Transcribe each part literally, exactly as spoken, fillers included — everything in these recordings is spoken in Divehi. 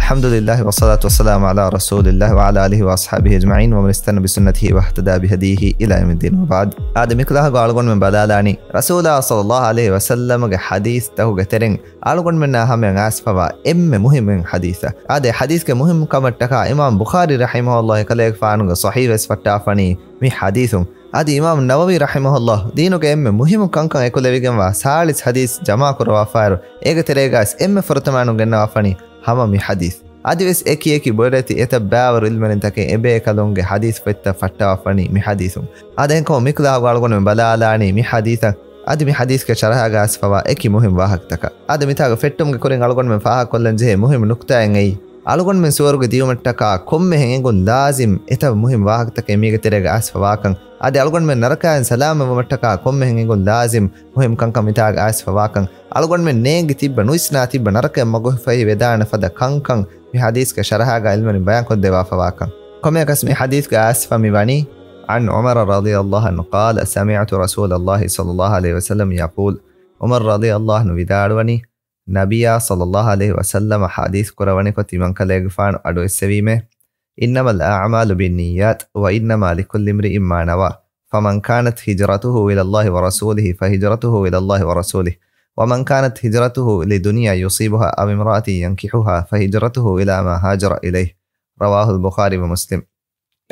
الحمد لله والصلاة والسلام على رسول الله وعلى آله وأصحابه أجمعين ومن استن بسنته واهتدى بهديه إلى يوم الدين وبعد. އާދެ، މިކުލަހަގު އަޅުގަނޑުމެން ބަލާލާނީ، ރަސޫލާ ޞައްލައްލާހު ޢަލައިހި ވަސައްލަމަގެ ޙަދީޘްތަކުގެ ތެރެއިން އަޅުގަނޑުމެންނާ ހަމަޔަށް އައިސްފަވާ އެންމެ މުހިއްމު ޙަދީޘް. އާދެ، ޙަދީޘްގެ މުހިއްމުކަމަށްޓަކާ އިމާމް ބުޚާރީ ރަޙިމަހުﷲ އެކަލޭގެފާނުގެ ޞަޙީޙް ވެސް ފައްޓާފަނީ މި ޙަދީޘުން. އަދި އިމާމް ނަވަވީ ރަޙިމަހުﷲ ދީނުގެ އެންމެ މުހިއްމު ކަންކަން އެކުލެވިގެންވާ ސާޅީސް ޙަދީޘް ޖަމާކުރަވާފައިރު، އޭގެ ތެރޭގައިސް އެންމެ ފުރަތަމައިނުން ގެންނަވާފަނީ ހަމަ މި ޙަދީޘް. އަދިވެސް އެކި އެކި ބޮޑެތި އެތައް ބައިވަރު ޢިލްމުވެރިންތަކެއް އެބޭކަލުންގެ ޙަދީޘް ފޮތްތައް ފައްޓަވާފަނީ މި ޙަދީޘުން. އާދެ، އެހެންކަމުން މިކުލަހަގު އަޅުގަނޑުމެން ބަލާލާނީ މި ޙަދީޘަށް. އަދި މި ޙަދީޘްގެ ޝަރަޙާގަ އައިސްފަވާ އެކި މުހިން ވާހަކަތަކަށް. އާދެ، މިތާގަ ފެއްޓުމުގެ ކުރިން އަޅުގަނޑުމެން ފާހަގަކޮށްލަން ޖެހޭ މުހިން ނުކްތާއެއް އެއީ، އަޅުގަނޑުމެން ސުވަރުގެ ދިޔުމަށްޓަކާ ކޮންމެހެން އެނގުން ލާޒިމް އެތައް މުހިން ވާހަކަތަކެއް މީގެ ތެރޭގަ އައިސްފަވާކަން. އަދި އަޅުގަނޑުމެން ނަރަކައިން ސަލާމަތްވުމަށްޓަކާ ކޮންމެހެން އެނގުން ލާޒިމް މުހިން ކަންކަން މިތާގަ އައިސްފަވާކަން. އަޅުގަނޑުމެން ނޭނގި ތިއްބަ ނުވިސްނާ ތިއްބަ ނަރަކައަށް މަގުފަހި ވެދާނެ ފަދަ ކަންކަން މި ޙަދީޘްގެ ޝަރަޙާގަ ޢިލްމުވެރިން ބަޔާންކޮށްދެއްވާފަވާކަން. ކޮންމެއަކަސް މި ޙަދީޘްގަ އައިސްފަ މި ވަނީ، عن عمر رضي الله عنه قال سمعت رسول الله صلى الله عليه وسلم يقول، ޢުމަރު ރަޟިޔަﷲ ޢަންހު ވިދާޅުވަނީ، ނަބިއްޔާ ޞައްލައްލާހު ޢަލައިހި ވަސައްލަމަ ޙަދީޘް ކުރަވަނިކޮށް ތިމަންކަލޭގެފާނު އަޑުއެއްސެވީމޭ، إنما الأعمال بالنيات وإنما لكل امرئ ما نوى، فمن كانت هجرته إلى الله ورسوله فهجرته إلى الله ورسوله، ومن كانت هجرته لدنيا يصيبها أو امرأة ينكحها فهجرته إلى ما هاجر إليه. رواه البخاري ومسلم.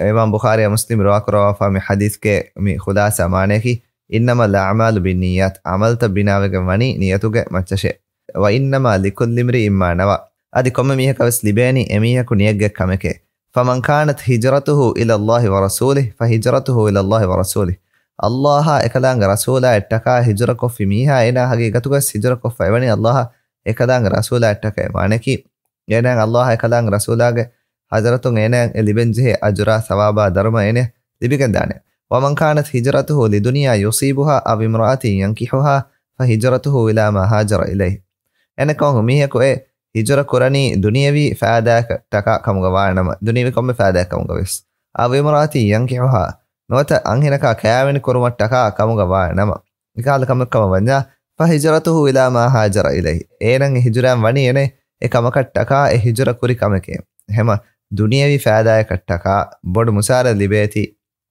އިމާމް ބުޚާރީ މުސްލިމް ރިވާކުރައްވާފާ މި ޙަދީޘްގެ މި ޚުލާޞާ މާނަޔަކީ، إنما الأعمال بالنيات، ޢަމަލުތައް ބިނާވެގެން ވަނީ ނިޔަތުގެ މައްޗަށޭ. وإنما لكل امرئ ما نوى، އަދި ކޮންމެ މީހަކަށް ވެސް ލިބޭނީ އެމީހަކު ނިޔަތްގެ ކަމެކޭ. فمن كانت هجرته إلى الله ورسوله فهجرته إلى الله ورسوله. ﷲ އާ އެކަލާނގެ ރަސޫލާ އަށްޓަކާ ހިޖުރަކޮށްފި މީހާ އޭނާ ހަގީގަތުގަސް ހިޖުރަކޮށްފަ އެވަނީ ﷲ އާ އެކަލާނގެ ރަސޫލާ އަށްޓަކައި. މާނަޔަކީ، އޭނާ ﷲ އާ އެކަލާނގެ ރަސޫލާގެ ޙަޟްރަތުން އޭނާއަށް އެ ލިބެންޖެހޭ އަޖުރާ ސަވާބާ ދަރުމަ އޭނައަށް ލިބިގެންދާނެ. ومن كانت هجرته لدنيا يصيبها أو امرأة ينكحها فهجرته إلى ما هاجر إليه. އެނެކޮށް މީހަކު އެ ހިޖުރަ ކުރަނީ ދުނިޔަވީ ފައިދާއަކަށްޓަކާ ކަމުގަ ވާނަމަ، ދުނިޔަވީ ކޮންމެ ފައިދާއެއް ކަމުގަ ވެސް. أو امرأة ينكحها، ނުވަތަ އަންހެނަކާ ކާވެނި ކުރުމަށްޓަކާ ކަމުގަ ވާނަމަ. އެކަހަލަ ކަމެއް ކަމަށް ވަންޏާ، فهجرته إلى ما هاجر إليه، އޭނަން އެ ހިޖުރައިން ވަނީ އޭނަ އެ ކަމަކަށްޓަކާ އެ ހިޖުރަ ކުރި ކަމެކޭ. ހަމަ ދުނިޔަވީ ފައިދާއަކަށްޓަކާ ބޮޑު މުސާރަ ލިބޭތީ،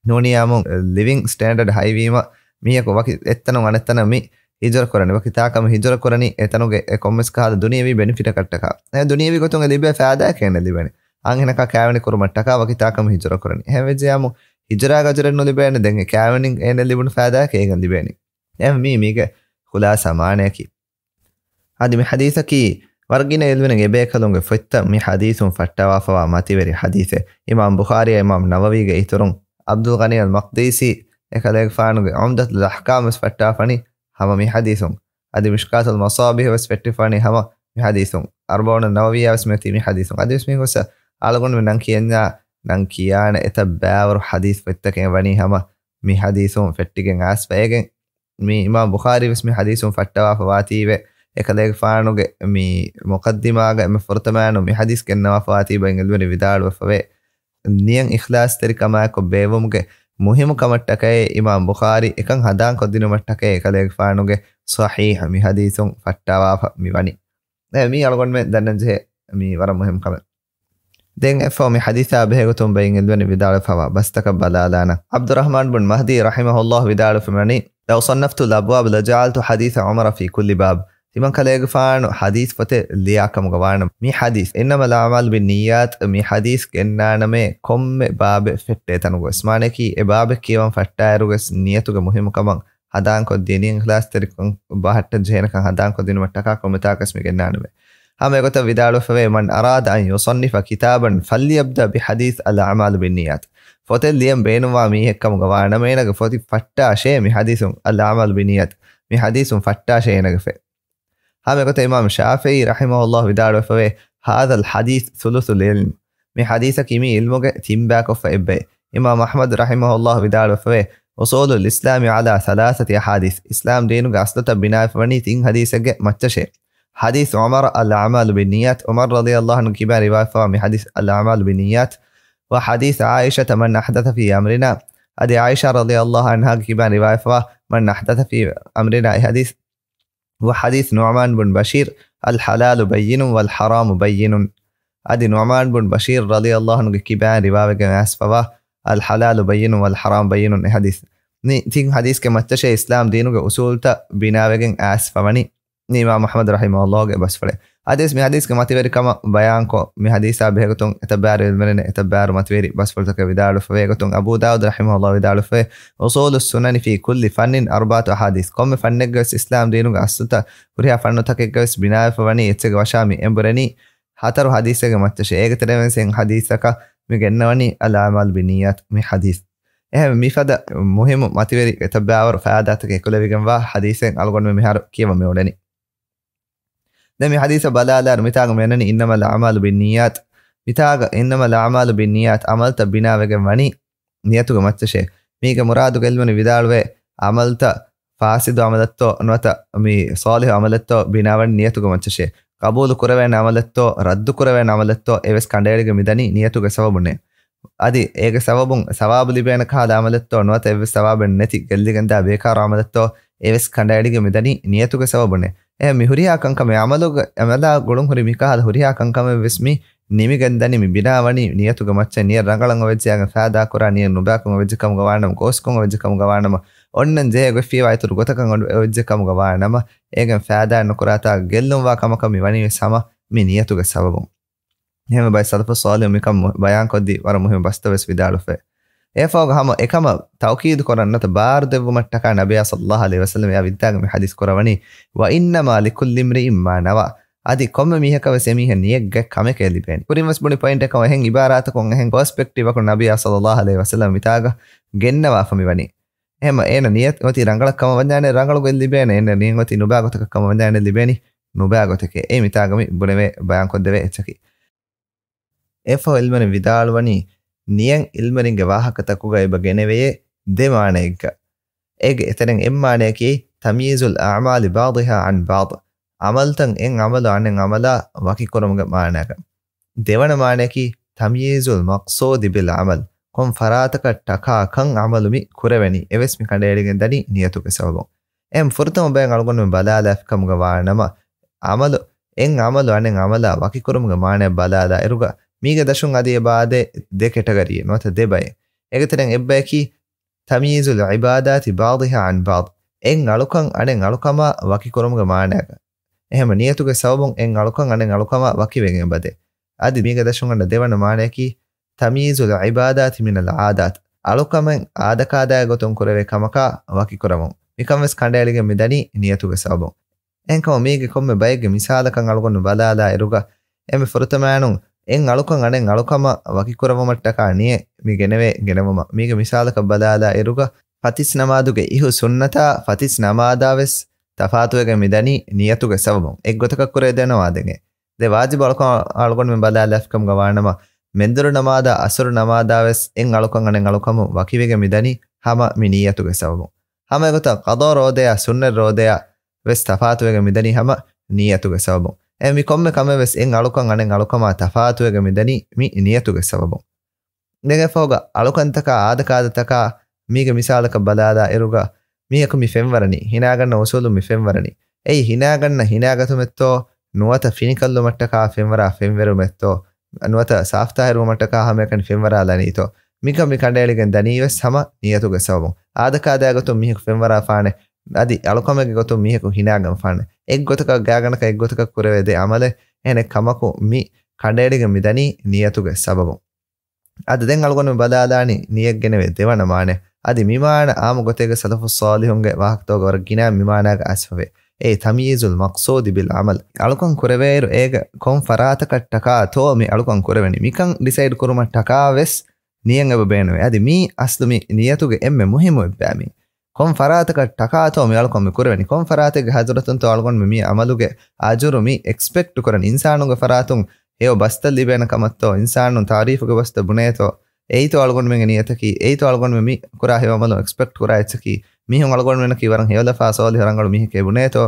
ނޫނިޔާމު ލިވިން ސްޓޭންޑަޑް ހައިވީމަ، މީހަކު ވަކި އެއްތަނުން އަނެއްތަނަށް މި ހިޖުރަ ކުރަނީ، ވަކި ތާކަމަށް ހިޖުރަ ކުރަނީ އެތަނުގެ އެ ކޮންމެސް ކަހަލަ ދުނިޔަވީ ބެނިފިޓަކަށްޓަކާ. އެ ދުނިޔަވީ ގޮތުން އެ ލިބޭ ފައިދާއަކަށް އޭނަ ލިބެނީ. އަންހެނަކާ ކާވެނި ކުރުމަށްޓަކާ ވަކި ތާކަމަށް ހިޖުރަ ކުރަނީ. އެހެން ވެއްޖެޔާމު ހިޖުރާގެ އަޖުރެއް ނުލިބޭނެ، ދެން އެ ކާވެނިން އޭނަ ލިބުނު ފައިދާއަކަށް އޭގެން ލިބޭނީ. އެހެން މީ މީގެ ޚުލާޞާ މާނަޔަކީ. އަދި މި ޙަދީޘަކީ ވަރަށް ގިނަ ޢިލްމުވެރިން އެބޭކަލުންގެ ފޮތްތައް މި ޙަދީޘުން ފައްޓަވާފަވާ މަތިވެރި ޙަދީޘެއް. އިމާމް ބުޚާރީއާ އިމާމް ނަވަވީގެ އިތުރުން ޢަބްދުލްޣަނީ އަލް މަޤްދީސީ އެކަލޭގެފާނުގެ ޢުމްދަތުލް އަޙްކާމް ވެސް ފައްޓާފަނީ ހަމަ މި ޙަދީޘުން. އަދި މިޝްކާތުލް މަޞާބިޙު ވެސް ފެއްޓިފަނީ ހަމަ މި ޙަދީޘުން. އަރުބަޢޫނު ނަވަވިއްޔާ ވެސް މިއޮތީ މި ޙަދީޘުން. އަދިވެސް މީ ހުސް އަޅުގަނޑުމެން ނަން ކިޔަންޏާ ނަން ކިޔާނެ އެތައް ބައިވަރު ޙަދީޘް ފޮތްތަކެއް ވަނީ ހަމަ މި ޙަދީޘުން ފެއްޓިގެން އައިސްފައިގެން. މި އިމާމް ބުޚާރީ ވެސް މި ޙަދީޘުން ފައްޓަވާފަ ވާތީވެ، އެކަލޭގެފާނުގެ މި މުޤައްދިމާގަ އެންމެ ފުރަތަމައިނު މި ޙަދީޘް ގެންނަވާފަ ވާތީ ބައިން އެލްވެނި ވިދާޅުވެފަވޭ. ނިޔަތް އިޚްލާޞްތެރިކަމާއެކު ބޭއްވުމުގެ މުހިއްމު ކަމަށްޓަކައި އިމާމް ބުޚާރީ އެކަން ހަނދާންކޮށްދިނުމަށްޓަކައި އެކަލޭގެފާނުގެ ޞަޙީޙް މި ޙަދީޘުން ފައްޓާވާފަ މި ވަނީ. އެ މީ އަޅުގަނޑުމެން ދަންނަންޖެހޭ މީ ވަރަށް މުހިއްމު ކަމެއް. ދެން އެއަށްފަހު މި ޙަދީޘާ ބެހޭގޮތުން ބައިން އެލްވެނި ވިދާޅުވެފަވާ ބަސްތަކަށް ބަލާލާނަން. ޢަބްދުއްރަޙްމާން ބުން މަހްދީ ރަޙިމަހުﷲ ވިދާޅުވެފަ ވަނީ، لو صنفت الأبواب لجعلت حديث عمر في كل باب. ތިމަންކަލޭގެފާނު ޙަދީޘް ފޮތެއް ލިޔާ ކަމުގަ ވާނަމަ، މި ޙަދީޘް، إنما الأعمال بالنيات، މި ޙަދީޘް ގެންނާނަމޭ ކޮންމެ ބާބެއް ފެއްޓޭ ތަނުގަވެސް. މާނަޔަކީ އެ ބާބެއް ކިޔަވަން ފައްޓާއިރުގަސް ނިޔަތުގެ މުހިއްމުކަމަށް ހަނދާންކޮށްދިޔަ ނިޔަތް އިޚްލާޞްތެރިކަން ބަހައްޓަން ޖެހޭނެކަން ހަނދާންކޮށްދިނުމަށްޓަކާ ކޮންމެތާކަސް މި ގެންނާނަމޭ. ހަމަ އެގޮތަށް ވިދާޅުވެފަވޭ، من أراد أن يصنف كتابا فليبدأ بحديث الأعمال بالنيات. ފޮތެއް ލިޔަން ބޭނުންވާ މީހެއްކަމުގަ ވާނަމަ އޭނަގެ ފޮތި ފައްޓާށޭ މި ޙަދީޘުން، الأعمال بالنيات، މި ޙަދީޘުން ފައްޓާށޭ އޭނަގެ ފެ. ހަމަ އެގޮތަށް އިމާމް ޝާފިޢީ ރަޙިމަހުﷲ ވިދާޅުވެފަވޭ، هذا الحديث ثلث العلم. މި ޙަދީޘަކީ މީ ޢިލްމުގެ ތިންބައިކޮށްފަ އެއްބައެއް. އިމާމް އަޙްމަދު ރަޙިމަހުﷲ ވިދާޅުވެފަވޭ، أصول الإسلام على ثلاثة أحاديث، އިސްލާމް ދީނުގެ އަސްލުތައް ބިނާވެފަވަނީ ތިން ޙަދީޘެއްގެ މައްޗަށޭ. حديث عمر الأعمال بالنيات، ޢުމަރު ރަޟިޔަﷲ ޢަންހު ކިބައިން ރިވާވެފަވާ މި ޙަދީޘް الأعمال بالنيات، وحديث عائشة من أحدث في أمرنا، އަދި ޢާއިޝާ ރަޟިޔަﷲ ޢަންހާގެ ކިބައިން ރިވާވެފަވާ من أحدث في أمرنا އެ ޙަދީޘް. وحديث نعمان بن بشير، الحلال بين والحرام بين. އަދި ނުޢުމާން ބުން ބަޝީރް ރަޟިޔަﷲ ޢަންހުގެ ކިބާއިން ރިވާވެގެން އައިސްފަވާ، "الحلال بين والحرام بين" އެ ޙަދީޘް. ނި-، ތިން ޙަދީޘްގެ މައްޗަށޭ އިސްލާމް ދީނުގެ އުޞޫލުތައް ބިނާވެގެން އައިސްފަވަނީ. ނި އިމާމް އަޙްމަދު ރަޙިމަހުﷲގެ ބަސްފުޅެއް. އަދިވެސް މި ޙަދީޘްގެ މަތިވެރިކަމަށް ބަޔާންކޮށް، މި ޙަދީޘާ ބެހޭގޮތުން އެތައްބާރު ޢިލްމުވެރިން އެތައްބާރު މަތިވެރި ބަސްފުޅުތަކެއް ވިދާޅުވެފަވޭގޮތުން، އަބޫ ދާއޫދު ރަޙިމަހުﷲ ވިދާޅުވެފަވޭ، "أصول السنن في كل فن أربعة أحاديث." ކޮންމެ ފަންނެއްގެވެސް އިސްލާމް ދީނުގެ އަސްލުތައް ހުރިހާ ފަންނުތަކެއްގަވެސް ބިނާވެފަވަނީ އެއްޗެއްގެ ވަށާ މި އެނބުރެނީ ހަތަރު ޙަދީޘެއްގެ މައްޗަށޭ. އޭގެ ތެރެއިން ވެސް އެއް ޙަދީޘަކަށް މި ގެންނަވަނީ "الأعمال بالنيات" މި ޙަދީޘް. އެހެން މިފަދަ މުހިއްމު މަތިވެރި އެތައްބާވަރު ފައިދާތަކެއް އެކުލެވިގެންވާ ޙަދީޘެއް އަޅުގަނޑުމެން މިހާރު ކިޔަވަން މިއުޅެނީ. ދެން މި ޙަދީޘަށް ބަލާލާއިރު މިތާގަ މިއަންނަނީ "إنما الأعمال بالنيات." މިތާގަ "إنما الأعمال بالنيات" ޢަމަލުތައް ބިނާވެގެން ވަނީ ނިޔަތުގެ މައްޗަށޭ. މީގެ މުރާދުގަ ޢިލްމުވެރިން ވިދާޅުވޭ، ޢަމަލުތައް ފާސިދު ޢަމަލެއްތޯ ނުވަތަ މި ޞާލިޙު ޢަމަލެއްތޯ ބިނާވަނީ ނިޔަތުގެ މައްޗަށޭ. ޤަބޫލު ކުރެވޭނެ ޢަމަލެއްތޯ ރައްދު ކުރެވޭނެ ޢަމަލެއްތޯ އެވެސް ކަނޑައެޅިގެން މިދަނީ ނިޔަތުގެ ސަބަބުންނޭ. އަދި އޭގެ ސަބަބުން ސަވާބު ލިބޭނެ ކަހަލަ ޢަމަލެއްތޯ ނުވަތަ އެއްވެސް ސަވާބެއް ނެތި ގެއްލިގެންދާ ބޭކާރު ޢަމަލެއްތޯ އެވެސް ކަނޑައެޅިގެން މިދަނީ ނިޔަތުގެ ސަބަބުންނޭ. އެހެން މި ހުރިހާ ކަންކަމެއް ޢަމަލުގެ ޢަމަލާ ގުޅުން ހުރި މިކަހަލަ ހުރިހާ ކަންކަމެއް ވެސް މި ނިމިގެންދަނީ މި ބިނާވަނީ ނިޔަތުގެ މައްޗަށް. ނިޔަތް ރަނގަޅަށް އޮވެއްޖެއްޔާގެން ފައިދާ ކުރާ، ނިޔަތް ނުބައިކަން އޮވެއްޖެ ކަމުގަ ވާނަމަ، ގޯސްކަން އޮވެއްޖެ ކަމުގަ ވާނަމަ، އޮންނަން ޖެހޭ ގޮތް ފިޔަވާ އިތުރު ގޮތަކަށް އޮވެއްޖެ ކަމުގަ ވާނަމަ، އޭގެން ފައިދާ ނުކުރާތާ ގެއްލުންވާ ކަމަކަށް މި ވަނީ ވެސް ހަމަ މި ނިޔަތުގެ ސަބަބުން. އެހެންވެ ބައެއް ސަލަފު ޞާލިޙު މިކަން މު-، ބަޔާންކޮށްދީ ވަރަށް މުހިއްމު ބަސްތައް ވެސް ވިދާޅުވެފަ. އެއަށްފަހުގަ ހަމަ އެކަމަށް ތައުކީދު ކުރަން ނުވަތަ ބާރު ދެއްވުމަށްޓަކާ ނަބިއްޔާ ޞައްލައްލާހު ޢަލައިހި ވަސައްލަމަ އެއާ ވިއްދާގެ މި ޙަދީޘް ކުރަވަނީ، "وإنما لكل امرئ ما نوى." އަދި ކޮންމެ މީހަކަށް ވެސް އެމީހަށް ނިޔަތްގައި ކަމެކޭ ލިބޭނެ. ކުރިން ވެސް ބުނި ޕޮއިންޓް އެކަމަށް އެހެން ޢިބާރާތަކުން އެހެން ޕާސްޕެކްޓިވްއަކުން ނަބިއްޔާ ޞައްލައްލާހު ޢަލައިހި ވަސައްލަމަ މިތާގަ ގެންނަވާފަ މިވަނީ. އެހެންމަ އޭނަ ނިޔަތް އޮތީ ރަނގަޅަށް ކަމަށް ވަންޏާނެ ރަނގަޅު ގޮތް ލިބޭނެ، އޭނަ ނިޔަތް އޮތީ ނުބާ ގޮތަކަށް ކަމަށް ވަންޏާނެ ލިބޭނީ ނުބާ ގޮތެކޭ. އެއީ މިތާގަ މި ބުނެވޭ ބަޔާންކޮށްދެވޭ އެއްޗަކީ. އެއަށްފަހު ޢިލްމުވެރިން ވިދާޅުވަނީ، ނިޔަތް ޢިލްމުވެރިންގެ ވާހަކަތަކުގަ އެބަ ގެނެވެޔޭ ދެ މާނައެއްގަ. އޭގެ އެތެރެން އެއް މާނަޔަކީ، "تمييز الأعمال بعضها عن بعض." ޢަމަލުތައް އެއް ޢަމަލު އަނެއް ޢަމަލާ ވަކިކުރުމުގެ މާނައަކަށް. ދެވަނަ މާނަޔަކީ، "تمييز المقصود بالعمل." ކޮން ފަރާތަކަށް ޓަކާ ކަން ޢަމަލު މި ކުރެވެނީ، އެވެސް މި ކަނޑައެޅިގެން ދަނީ ނިޔަތުގެ ސަބަބުން. އެހެން ފުރަތަމަ ބަޔަށް އަޅުގަނޑުމެން ބަލާލާފިކަމުގަ ވާނަމަ، ޢަމަލު، އެއް ޢަމަލު އަނެއް ޢަމަލާ ވަކިކުރުމުގެ މާނައަށް ބަލާލާ އިރުގަ، މީގެ ދަށުން އަދި އެބަ އާދޭ ދެ ކެޓަގަރީއެއް ނުވަތަ ދެ ބައެއް. އޭގެ ތެރެއިން އެއްބަޔަކީ، "تمييز العبادات بعضها عن بعض." އެއް އަޅުކަން އަނެއް އަޅުކަމާ ވަކިކުރުމުގެ މާނައަކަށް. އެހެންމަ ނިޔަތުގެ ސަބަބުން އެއް އަޅުކަން އަނެއް އަޅުކަމާ ވަކިވެގެން އެބަދޭ. އަދި މީގެ ދަށުން އަންނަ ދެވަނަ މާނަޔަކީ، "تمييز العبادات من العادات." އަޅުކަމެއް އާދަކާދައިގެ ގޮތުން ކުރެވޭ ކަމަކާ ވަކިކުރަމުން. މިކަން ވެސް ކަނޑައެޅިގެން މިދަނީ ނިޔަތުގެ ސަބަބުން. އެހެންކަމުން މީގެ ކޮންމެ ބައެއްގެ މިސާލަކަށް އަޅުގަނޑު ބަލާލާ އިރުގަ، އެންމެ ފުރަތަމައިނުން އެއް އަޅުކަން އަނެއް އަޅުކަމަށް ވަކިކުރައްވުމަށްޓަކާ ނިޔަތް މި ގެނެވޭ ގެނެވުމަށް. މީގެ މިސާލަކަށް ބަލާލާ އިރުގަ، ފަތިސް ނަމާދުގެ އިހު ސުންނަތާ ފަތިސް ނަމާދާ ވެސް ތަފާތުވެގެން މިދަނީ ނިޔަތުގެ ސަބަބުން. އެއްގޮތަކަށް ކުރެވޭ ދެ ނަމާދެއް. ދެ ވާޖިބު އަޅުކަން އަޅުގަނޑުމެން ބަލާލާފިކަމުގަ ވާނަމަ، މެންދުރު ނަމާދާ އަސުރު ނަމާދާ ވެސް އެއް އަޅުކަން އަނެއް އަޅުކަމުން ވަކިވެގެން މިދަނީ ހަމަ މި ނިޔަތުގެ ސަބަބުން. ހަމަ އެގޮތަށް ޤަޟާ ރޯދަޔާ ސުންނަތް ރޯދަޔާ ވެސް ތަފާތުވެގެން މިދަނީ ހަމަ ނިޔަތުގެ ސަބަބުން. އެ މި ކޮންމެ ކަމެއް ވެސް އެއް އަޅުކަން އަނެއް އަޅުކަމާ ތަފާތުވެގެން މިދަނީ މި ނިޔަތުގެ ސަބަބުން. ދެން އެފަހުގަ އަޅުކަންތަކާ އާދަކާދަތަކާ މީގެ މިސާލަކަށް ބަލާލާ އިރުގަ، މީހަކު މި ފެންވަރަނީ، ހިނާގަންނަ އުސޫލުން މި ފެންވަރަނީ. އެއީ ހިނާގަންނަ ހިނާގަތުމެއްތޯ، ނުވަތަ ފިނިކަށްލުމަށްޓަކާ ފެންވަރާ ފެންވެރުމެއްތޯ، ނުވަތަ ސާފްތާހިރުވުމަށްޓަކާ ހަމައެކަނި ފެންވަރާލަނީތޯ، މިކަން މި ކަނޑައެޅިގެން ދަނީ ވެސް ހަމަ ނިޔަތުގެ ސަބަބުން. އާދަކާދައިގެ ގޮތުން މީހަކު ފެންވަރާފާނެ، އަދި އަޅުކަމެއްގެ ގޮތުން މީހަކު ހިނާގަންފާނެ. އެއްގޮތަކަށް ގާގަނޑަކަށް އެއްގޮތަކަށް ކުރެވޭ ދެ ޢަމަލެއް، އެހެނެއް ކަމަކު މި ކަނޑައެޅިގެން މިދަނީ ނިޔަތުގެ ސަބަބުން. އަދި ދެން އަޅުގަނޑު ބަލާލާނީ ނިޔަތް ގެނެވޭ ދެވަނަ މާނަ. އަދި މި މާނަ އާއްމު ގޮތެއްގަ ސަލަފުއް ޞާލިޙުންގެ ވާހަކަތަކުގަ ވަރަށް ގިނަ މި މާނާގަ އައިސްފަވޭ. އެއީ ތަމްޔީޒުލް މަޤްޞޫދި ބިލް ޢަމަލް. އަޅުކަން ކުރެވޭއިރު އޭގަ ކޮން ފަރާތަކަށްޓަކާތޯ މި އަޅުކަން ކުރެވެނީ، މިކަން ޑިސައިޑް ކުރުމަށްޓަކާ ވެސް ނިޔަތް އެބަ ބޭނުވޭ. އަދި މީ އަސްލު މި ނިޔަތުގެ އެންމެ މުހިއްމު އެއްބައިމީ. ކޮން ފަރާތަކަށް ޓަކާތޯ މި އަޅުކަން މި ކުރެވެނީ؟ ކޮން ފަރާތެއްގެ ޙަޟްރަތުންތޯ އަޅުގަނޑުމެން މި ޢަމަލުގެ އަޖުރު މި އެކްސްޕެކްޓް ކުރަނީ؟ އިންސާނުންގެ ފަރާތުން ހެޔޮ ބަސްތައް ލިބޭނެ ކަމަށްތޯ، އިންސާނުން ތަޢުރީފުގެ ބަސްތައް ބުނޭތޯ، އެއީތޯ އަޅުގަނޑުމެންގެ ނިޔަތަކީ؟ އެއީތޯ އަޅުގަނޑުމެން މި ކުރާ ހެޔޮ ޢަމަލު އެކްސްޕެކްޓް ކުރާ އެއްޗަކީ؟ މީހުން އަޅުގަނޑުމެންނަކީ ވަރަށް ހެޔޮލަފާ ޞާލިޙު ރަނގަޅު މީހެކޭ ބުނޭތޯ؟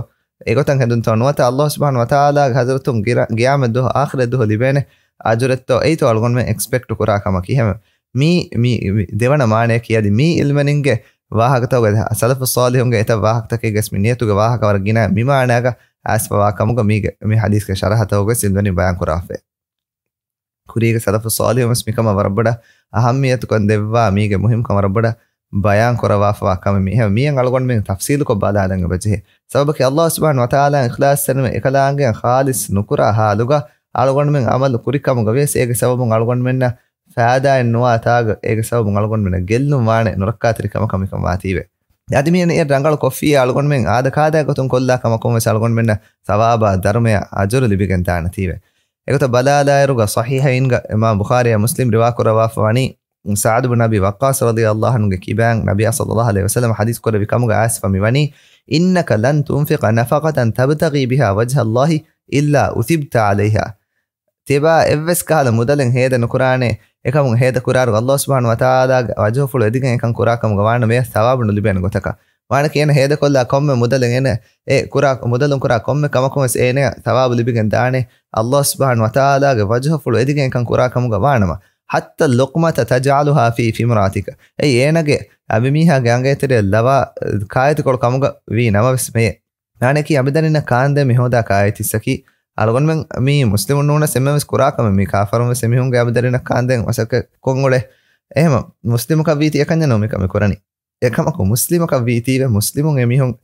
އެގޮތަށް ހެދުންތޯ ނުވަތަ ﷲ ސުބްޙާނަހޫ ވަތަޢާލާގެ ޙަޟްރަތުން ގިރަ-، ޤިޔާމަތްދުވަހު، އާޚިރަތްދުވަހު ލިބޭނެ އަޖުރެއްތޯ؟ އެއީތޯ އަޅުގަނޑުމެން އެކްސްޕެކްޓް ކުރާ ކަމަކީ؟ ހަމަ މީ، މީ، މީ ދެވަނަ މާނަޔަކީ. އަދި މީ ޢިލްމުވެރިންގެ ވާހަކަތަކުގަ، ސަލަފުއް ޞާލިޙުންގެ އެތައް ވާހަކަތަކެއްގަސް މި ނިޔަތުގެ ވާހަކަ ވަރަށް ގިނަ މި މާނާގަ އައިސްފަވާ ކަމުގަ މީގެ މި ޙަދީޘްގެ ޝަރަޙަތަކުގަސް ޢިލްމުވެރިން ބަޔާން ކުރާފައި. ކުރީގެ ސަލަފު ޞާލިޙުން ވެސް މިކަމަށް ވަރަށް ބޮޑަށް އަހައްމިއްޔަތުކަން ދެއްވާ، މީގެ މުހިންމުކަން ވަރަށް ބޮޑަށް ބަޔާން ކުރައްވާފަވާ ކަމެއް މީ. އެހެން މިއަށް އަޅުގަނޑުމެން ތަފްސީލުކޮށް ބަލާލަން އެބަޖެހޭ. ސަބަބަކީ ﷲ ސުބްޙާނަހޫ ވަތަޢާލާ އިޚްލާޞްތެރިން އެކަލާނގެއަށް ޚާލިޞް ނުކުރާ ޙާލުގަ އަޅުގަނޑުމެން ޢަމަލު ކުރި ކަމުގަ ވިޔަސް އޭގެ ސަބަބުން އަޅުގަނޑުމެންނަށް ފައިދާއެއް ނުވާ ތާގަ އޭގެ ސަބަބުން އަޅުގަނޑުމެންނަށް ގެއްލުން ވާނެ، ނުރައްކާތެރި ކަމަކަށް މިކަން ވާތީވެ. އަދި މިއަން އެ ރަނގަޅު ކޮށްފިއްޔާ އަޅުގަނޑުމެން އާދަކާދައި ގޮތުން ކޮށްލާ ކަމަކުން ވެސް އަޅުގަނޑުމެންނަށް ސަވާބާ ދަރުމަޔާ އަޖުރު ލިބިގެން ދާނެތީވެ. އެގޮތަށް ބަލާލާއިރުގަ ޞަޙީޙައިންގަ އިމާމް ބުޚާރީއާ މުސްލިމް ރިވާ ކުރައްވާފަ ވަނީ، ސަޢްދު ބިން އަބީ ވައްޤާޞް ރަޟިޔަﷲ ޢަންހުގެ ކިބައިން ނަބިއްޔާ ޞައްލަﷲ ޢަލައިހި ވަސައްލަމަ ޙަދީޘް ކުރެއްވި ކަމުގަ އައިސްފަ މިވަނީ، إنك لن تنفق نفقة تبتغي بها وجه الله إلا أثبت عليها. ތިބާ އެއްވެސް ކަހަލަ މުދަލެއް ހޭދަ ނުކުރާނެ، އެކަމުން ހޭދަ ކުރާއިރު ﷲ ސުބްޙާނަހޫ ވަތަޢާލާގެ ވަޖްހުފުޅު އެދިގެން އެކަން ކުރާ ކަމުގަ ވާނަމަ އެއަށް ސަވާބު ނުލިބޭނެ ގޮތަކަށް. ވާނަކީ އޭނަ ހޭދަކޮށްލާ ކޮންމެ މުދަލެއް އޭނަ އެ ކުރާ، މުދަލުން ކުރާ ކޮންމެ ކަމަކުން ވެސް އޭނަޔަށް ސަވާބު ލިބިގެން ދާނެ، ﷲ ސުބްޙާނަހޫ ވަތަޢާލާގެ ވަޖްހުފުޅު އެދިގެން އެކަން ކުރާ ކަމުގަ ވާނަމަ، حتى اللقمة تجعلها في في امرأتك. އެއީ އޭނަގެ އަނބިމީހާގެ އަނގައަތެރެއަށް ލަވާ ކާއެތިކޮޅު ކަމުގަ ވީ ނަމަވެސް މެޔޭ. މާނައަކީ އަނބިދަނީންނަށް ކާންދޭން މި ހޯދާ ކާއެތިއްސަކީ، އަޅުގަނޑުމެން މީ މުސްލިމުން ނޫނަސް އެންމެންވެސް ކުރާ ކަމެއް މީ. ކާފަރުންވެސް އެމީހުންގެ އަނބިދަނީންނަށް ކާންދޭން މަސައްކަތް ކޮށްއުޅޭ. އެހެން މުސްލިމަކަށް ވީތީ އެކަންޏެއް ނޫން މިކަން މި ކުރަނީ. އެކަމަކު މުސްލިމަކަށް ވީތީވެ މުސްލިމުން އެމީހުން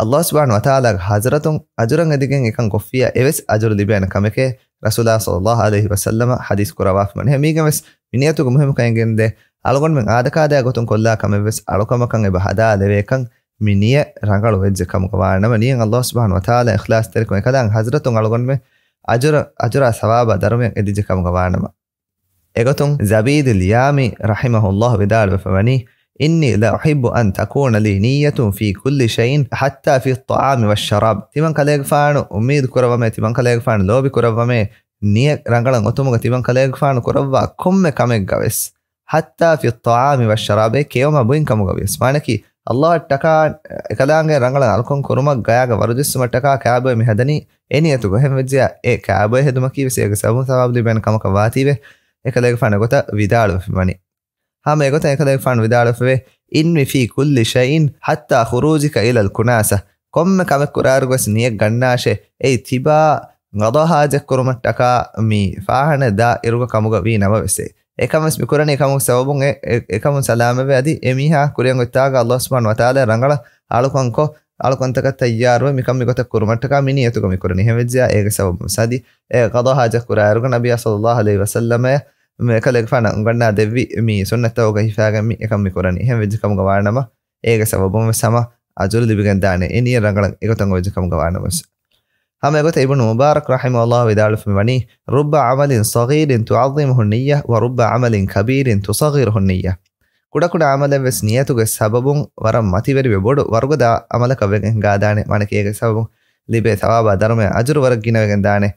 ﷲ ސުބްޙާނަހޫ ވަތަޢާލާގެ ޙަޟްރަތުން އަޖުރަށް އެދިގެން އެކަން ކޮށްފިއްޔާ އެވެސް އަޖުރު ލިބޭނެ ކަމެކޭ ރަސޫލާ ޞައްލަﷲ ޢަލައިހި ވަސައްލަމަ ޙަދީޘް ކުރައްވާފަ ވަނީ. އެހެން މީގެން ވެސް މި ނިޔަތުގެ މުހިންމުކަން އެނގެންދޭ އަޅުގަނޑުމެން އާދަކާދައި ގޮތުން ކޮށްލާ ކަމެއްވެސް އަޅުކަމަކަށް އެބަ ހަދާލެވޭކަން މި ނިޔަތް ރަނގަޅު ވެއްޖެ ކަމުގަ ވާނަމަ، ނިޔަތް ﷲ ސުބްޙާނަހޫ ވަތަޢާލާ އިޚްލާޞްތެރިކޮށް އެކަލާނގެ ޙަޟްރަތުން އަޅުގަނޑުމެން އަޖުރަ، އަޖުރާ ސަވާބާ ދަރުމައެއް އެދިއްޖެ ކަމުގަ ވާނަމަ. އެގޮތުން ޒަބީދުލް ޔާމީ ރަޙިމަހުﷲ ވިދާޅުވެފަ ވަނީ، إني لأحب أن تكون لي نية في كل شيء حتى في الطعام والشراب. ތިމަން ކަލޭގެފާނު އުއްމީދު ކުރައްވަމޭ، ތިމަން ކަލޭގެފާނު ލޯބި ކުރައްވަމޭ، ނިޔަތް ރަނގަޅަށް އޮތުމުގަ ތިމަން ކަލޭގެފާނު ކުރައްވާ ކޮންމެ ކަމެއްގަ ވެސް. حتى في الطعام والشراب، ކެއުމާ ބުއިން ކަމުގަ ވިޔަސް. މާނައަކީ، ﷲ އަށްޓަކާ އެކަލާނގެ ރަނގަޅަށް އަޅުކަން ކުރުމަށް ގަޔާގަ ވަރުޖެއްސުމަށްޓަކާ ކައިބޮއެ މި ހަދަނީ އެ ނިޔަތުގަ. އެހެން ވެއްޖެޔާ އެ ކައިބޮއެ ހެދުމަކީ ވެސް އޭގެ ސަބަބުން ސަވާބު ލިބޭނެ ކަމަކަށް ވާތީވެ، އެކަލޭގެފާނު އެގޮތަށް ވިދާޅުވެފަ ވަނީ. ހަމަ އެގޮތަށް އެކަލޭގެފާނު ވިދާޅުވެފަވޭ، انو في كل شيء حتى خروجك إلى الكناسة. ކޮންމެ ކަމެއް ކުރާއިރު ވެސް ނިޔަތް ގަންނާށޭ، އެއީ ތިބާ ގަޟާ ޙާޖަތް ކުރުމަށްޓަކާ މި ފާޚާނާ ދާ އިރުގަ ކަމުގަ ވީ ނަމަވެސް. އެކަން ވެސް މި ކުރަނީ ކަމުގެ ސަބަބުން އެ، އެ، އެކަމުން ސަލާމަތްވެ އަދި އެ މީހާ ކުރިއަށް އޮތްތާގަ ﷲ ސުބްޙާނަހޫ ވަތަޢާލާ ރަނގަޅަށް އަޅުކަންކޮށް، އަޅުކަންތަކަށް ތައްޔާރުވެ މިކަން މިގޮތަށް ކުރުމަށްޓަކާ މި ނިޔަތުގަ މި ކުރަނީ. އެހެން ވެއްޖެޔާ އޭގެ ސަބަބުން ވެސް އަދި އެ ގަޟާ ޙާޖަތް ކުރާއިރުގަ ނަބިއްޔާ ޞައްލަﷲ ޢަލައިހި ވަސައްލަމަ އެކަލޭގެފާނަށް އުނގަންނާ ދެއްވި މި ސުންނަތްތަކުގަ ހިފާގެން މި އެކަން މި ކުރަނީ. އެހެން ވެއްޖެ ކަމުގަ ވާނަމަ، އޭގެ ސަބަބުން ވެސް ހަމަ އަޖުރު ލިބިގެން ދާނެ، އެ ނިޔަތް ރަނގަޅަށް އެގޮތަށް އޮވެއްޖެ ކަމުގަ ވާނަމަ ވެސް. ހަމަ އެގޮތަށް އިބްނު މުބާރަކް ރަޙިމަހުﷲ ވިދާޅުވެފަ މިވަނީ، رب عمل صغير تعظمه النية ورب عمل كبير تصغره النية. ކުޑަކުޑަ ޢަމަލެއް ވެސް ނިޔަތުގެ ސަބަބުން ވަރަށް މަތިވެރިވެ ބޮޑު ވަރުގަދަ ޢަމަލަކަށް ވެގެން ހިނގާދާނެ. މާނައަކީ އޭގެ ސަބަބުން ލިބޭ ޘަވާބާ ދަރުމަޔާ އަޖުރު ވަރަށް ގިނަވެގެން ދާނެ.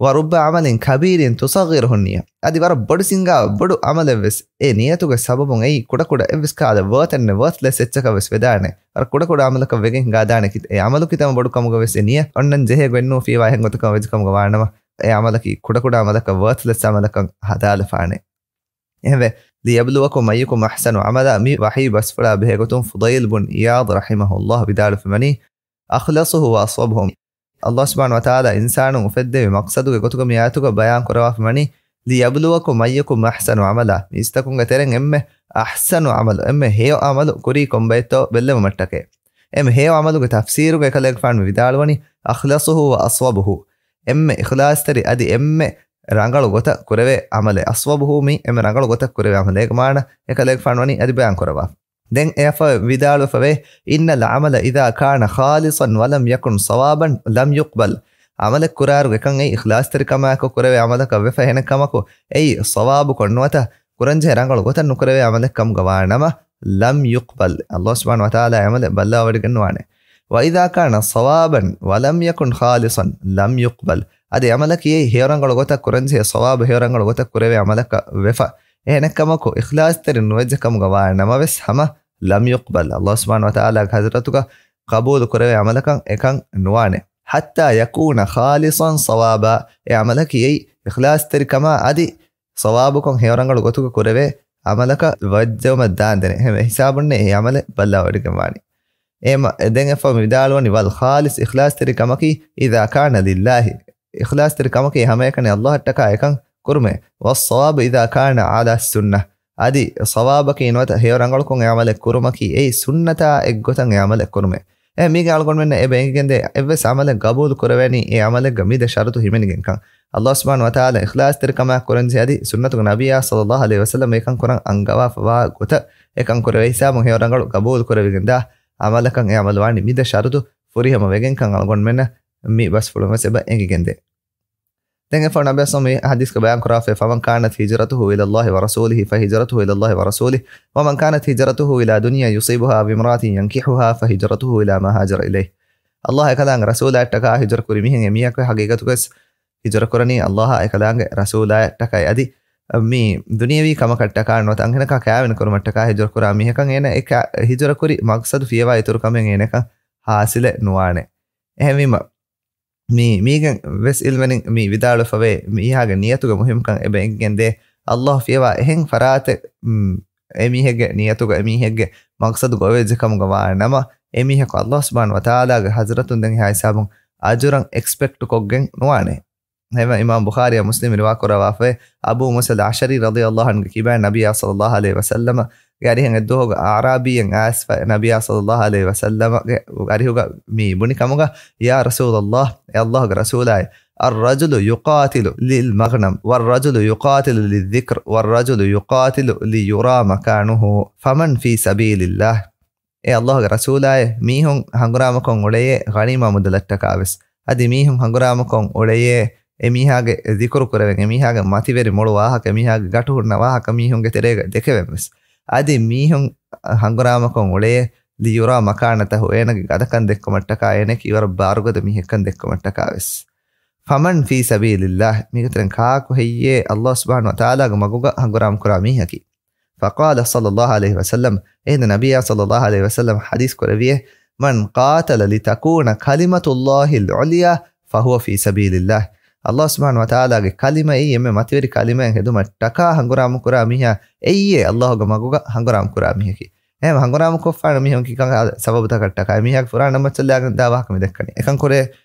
ورب عمل كبير تصغره النية. އަދި ވަރަށް ބޮޑު ސިންގާ ބޮޑު ޢަމަލެއް ވެސް އެ ނިޔަތުގެ ސަބަބުން އެއީ ކުޑަކުޑަ އެއްވެސް ކަހަލަ ވާތެއް ނެތް، ވާތްލެސް އެއްޗަކަށް ވެސް ވެދާނެ. ވަރަށް ކުޑަކުޑަ ޢަމަލަކަށް ވެގެން ހިނގާދާނެ. ކި-، އެ ޢަމަލު ކިތަންމެ ބޮޑު ކަމުގަ ވެސް އެ ނިޔަތް އޮންނަން ޖެހޭ ގޮތް ނޫފީވާ އެހެން ގޮތަކަށް ވެއްޖެ ކަމުގަ ވާނަމަ، އެ ޢަމަލަކީ ކުޑަކުޑަ ޢަމަލަކަށް، ވާތްލެސް ޢަމަލަކަށް ހަދާލަފާނެ. އެހެންވެ، ليبلوكم أيكم أحسن عملا މި ވަޙީ ބަސްފުޅާ ބެހޭ ގޮތުން ފުޟައިލް ބުން ޢިޔާޟް ރަޙިމަހުﷲ ވިދާޅުވެފަ ވަނީ، أخلصه وأصوبه. ﷲ ސުބްޙާނަހޫ ވަތަޢާލާ އިންސާނުން އުފެއްދެވި މަޤްޞަދުގެ ގޮތުގަ މި އާޔަތުގަ ބަޔާން ކުރައްވާފަ ވަނީ، ليبلوكم أيكم أحسن عملا. މީސްތަކުންގެ ތެރެއިން އެންމެ އަޙްސަނު ޢަމަލު، އެންމެ ހެޔޮ ޢަމަލު ކުރީ ކޮންބައެއްތޯ ބެއްލެވުމަށްޓަކައި. އެންމެ ހެޔޮ ޢަމަލުގެ ތަފްސީރުގަ އެކަލޭގެފާނު ވިދާޅުވަނީ، أخلصه وأصوبه. އެންމެ އިޚްލާޞްތެރި އަދި އެންމެ ރަނގަޅު ގޮތަށް ކުރެވޭ ޢަމަލެއް. أصوبه މީ އެންމެ ރަނގަޅު ގޮތަށް ކުރެވޭ ޢަމަލެއް. އޭގެ މާނަ އެކަލޭގެފާނު ވަނީ އަދި ބަޔާން ކުރައްވާ. ދެން އެއަށްފަހު ވިދާޅުވެފަވޭ، إن العمل إذا كان خالصا ولم يكن صوابا لم يقبل. ޢަމަލެއް ކުރާއިރު އެކަން އެއީ އިޚްލާޞްތެރިކަމާއެކު ކުރެވޭ ޢަމަލަކަށް ވެފަ، އެހެނެއް ކަމަކު އެއީ ޞަވާބުކޮށް ނުވަތަ ކުރަންޖެހޭ ރަނގަޅު ގޮތަށް ނުކުރެވޭ ޢަމަލެއް ކަމުގަ ވާނަމަ، لم يقبل. ﷲ ސުބްޙާނަހޫ ވަތަޢާލާ ޢަމަލެއް ބައްލަވާވޮޑިގެން ނުވާނެ. وإذا كان صوابا ولم يكن خالصا لم يقبل. އަދި ޢަމަލަކީ އެއީ ހެޔޮރަނގަޅު ގޮތަށް ކުރަންޖެހޭ، ޞަވާބު ހެޔޮރަނގަޅު ގޮތަށް ކުރެވޭ ޢަމަލަކަށް ވެފަ، އެހެނެއް ކަމަކު އިޚްލާޞްތެރި ނުވެއްޖެ ކަމުގަ ވާނަމަވެސް ހަމަ، لم يقبل. ﷲ ސުބްޙާނަހޫ ވަތަޢާލާގެ ޙަޟްރަތުގަ ޤަބޫލު ކުރެވޭ ޢަމަލަކަށް އެކަން ނުވާނެ. حتى يكون خالصا صوابا. އެ ޢަމަލަކީ އެއީ އިޚްލާޞްތެރިކަމާ އަދި ޞަވާބުކޮށް ހެޔޮރަނގަޅު ގޮތުގަ ކުރެވޭ ޢަމަލަކަށް ވައްޖަވުމަށް ދާންދެނެ. އެހެންވެ ހިސާބުންނޭ އެ ޢަމަލެއް ބައްލަވާވޮޑިގެން ވާނީ. އެ މަ-، ދެން އެއަށްފަހު މި ވިދާޅުވަނީ، والخالص، އިޚްލާޞްތެރި ކަމަކީ، إذا كان لله، އިޚްލާޞްތެރި ކަމަކީ ހަމައެކަނި ﷲ އަށްޓަކާ އެކަން ކުރުމޭ. والصواب إذا كان على السنة. އަދި ޞަވާބަކީ ނުވަތަ ހެޔޮ ރަނގަޅުކޮށް އެ ޢަމަލެއް ކުރުމަކީ އެއީ ސުންނަތާ އެއްގޮތަށް އެ ޢަމަލެއް ކުރުމޭ. އެ މީގެ އަޅުގަނޑުމެންނަށް އެބަ އެނގިގެންދޭ އެއްވެސް ޢަމަލެއް ގަބޫލު ކުރެވޭނީ އެ ޢަމަލެއްގަ މި ދެ ޝަރުތު ހިމެނިގެންކަން. ﷲ ސުބްޙާނަހޫ ވަތަޢާލާ އިޚްލާޞްތެރިކަމާ ކުރަންޖެހޭ އަދި ސުންނަތުގެ ނަބިއްޔާ ޞައްލައްލާހު ޢަލައިހި ވަސައްލަމް އެކަން ކުރަން އަންގަވާފަވާ ގޮތަށް އެކަން ކުރެވޭ ހިސާބުން ހެޔޮ ރަނގަޅު ގަބޫލު ކުރެވިގެންދާ ޢަމަލަކަށް އެ ޢަމަލު ވާނީ މި ދެ ޝަރުތު ފުރިހަމަ ވެގެންކަން އަޅުގަނޑުމެންނަށް މި ބަސްފުޅުން ވެސް އެބަ އެނގިގެންދޭ. ދެން އެފަ ނަބިއްޔާ ސައްލައްލާހު ޢަލައިހި ވަސައްލަމް މި ޙަދީޘްގަ ބަޔާން ކުރާފައި، فمن كانت هجرته إلى الله ورسوله فهجرته إلى الله ورسوله، ومن كانت هجرته إلى دنيا يصيبها أو امرأة ينكحها فهجرته إلى ما هاجر إليه. ﷲ އެކަލާނގެ ރަސޫލާއަށްޓަކާ ހިޖުރަ ކުރި މީހެއް އެ މީހަކު ހަގީގަތުގަވެސް ހިޖުރަ ކުރަނީ ﷲ އާ އެކަލާނގެ ރަސޫލާއަށްޓަކައި އަދި މި ދުނިޔަވީ ކަމަކަށްޓަކާ ނުވަތަ އަންހެނަކާ ކާވެނި ކުރުމަށްޓަކާ ހިޖުރަ ކުރާ މީހަކަށް އޭނަ އެ ކާ-، ހިޖުރަ ކުރި މަޤްޞަދު ފިޔަވާ އިތުރު ކަމެއް އޭނަކަށް ޙާޞިލެއް ނުވާނެ. އެހެންވީމަ، މި، މީގެން ވެސް ޢިލްމެނިން މި ވިދާޅުވެފަވޭ، މީހާގެ ނިޔަތުގެ މުހިއްމުކަން އެބަ އެނގިގެންދޭ. ﷲ ފިޔަވާ އެހެން ފަރާތެއް، މް، އެމީހެއްގެ ނިޔަތުގަ އެމީހެއްގެ މަޤްޞަދު ގޮވެއްޖެ ކަމުގަ ވާ ނަމަ، އެމީހަކު ﷲ ސުބްޙާނަހޫ ވަތަޢާލާގެ ޙަޟްރަތުން ދެން އެހާ ހިސާބުން އަޖުރަށް އެކްސްޕެކްޓް ކޮށްގެން ނުވާނެ. އެހެންވެ، އިމާމް ބުޚާރީއާ މުސްލިމް ރިވާ ކުރައްވާފައި، އަބޫ މޫސަލް އަޝްޢަރީ ރަޟިޔަﷲ ޢަންހުގެ ކިބައިން ނަބިއްޔާ ޞައްލައްލާހު ޢަލައިހި ވަސައްލަމަ ގެ އަރިހަށް އެއްދުވަހުގަ އަޢްރާބީއެއް އައިސްފަ ނަބިއްޔާ ޞައްލައްލާހު ޢަލައިހި ވަސައްލަމަގެ އަރިހުގަ މި ބުނި ކަމުގަ، يا رسول الله، އޭ ﷲގެ ރަސޫލާއޭ، الرجل يقاتل للمغنم، والرجل يقاتل للذكر، والرجل يقاتل ليرى مكانه، فمن في سبيل الله؟ އޭ ﷲގެ ރަސޫލާއޭ، މީހުން ހަނގުރާމަކޮށް އުޅެޔޭ ޣަނީމާ މުދަލަށްޓަކާވެސް. އަދި މީހުން ހަނގުރާމަކޮށް އުޅެޔޭ އެމީހާގެ ޛިކުރު ކުރެވެން، އެމީހާގެ މަތިވެރި މޮޅު ވާހަކަ، އެމީހާގެ ގަޓު ހުންނަ ވާހަކަ މީހުންގެ ތެރޭގަ ދެކެވެން ވެސް. އަދި މީހުން ހަނގުރާމަކޮށް އުޅެޔޭ، ليرى مكانته، އޭނަގެ ގަދަކަން ދެއްކުމަށްޓަކާ، އޭނައަކީ ވަރަށް ބާރުގަދަ މީހެއްކަން ދެއްކުމަށްޓަކާ ވެސް. فمن في سبيل الله، މީގެ ތެރެއިން ކާކު ހެއްޔޭ ﷲ ސުބްޙާނަހޫ ވަތަޢާލާގެ މަގުގަ ހަނގުރާމަ ކުރާ މީހަކީ؟ فقال صلى الله عليه وسلم، އެހިނދު ނަބިއްޔާ ޞައްލައްލާހު ޢަލައިހި ވަސައްލަމަ ޙަދީޘް ކުރެއްވިއޭ، من قاتل لتكون كلمة الله العليا فهو في سبيل الله. ﷲ ސުބްޙާނަހޫ ވަތަޢާލާގެ ކަލިމައީ އެންމެ މަތިވެރި ކަލިމައެއް ހެދުމަށްޓަކާ ހަނގުރާމަ ކުރާ މީހާ އެއީ ﷲގެ މަގުގަ ހަނގުރާމަ ކުރާ މީހަކީ. އެހެން ހަނގުރާމަ ކޮށްފާނެ މީހުން ކިކަން ސަބަބުތަކަށްޓަކާ އެމީހާގެ ފުރާނަ ނަމަށްޗަށް ލާގެން ދާ ވާހަކަ މި ދެއްކަނީ. އެކަން ކުރޭ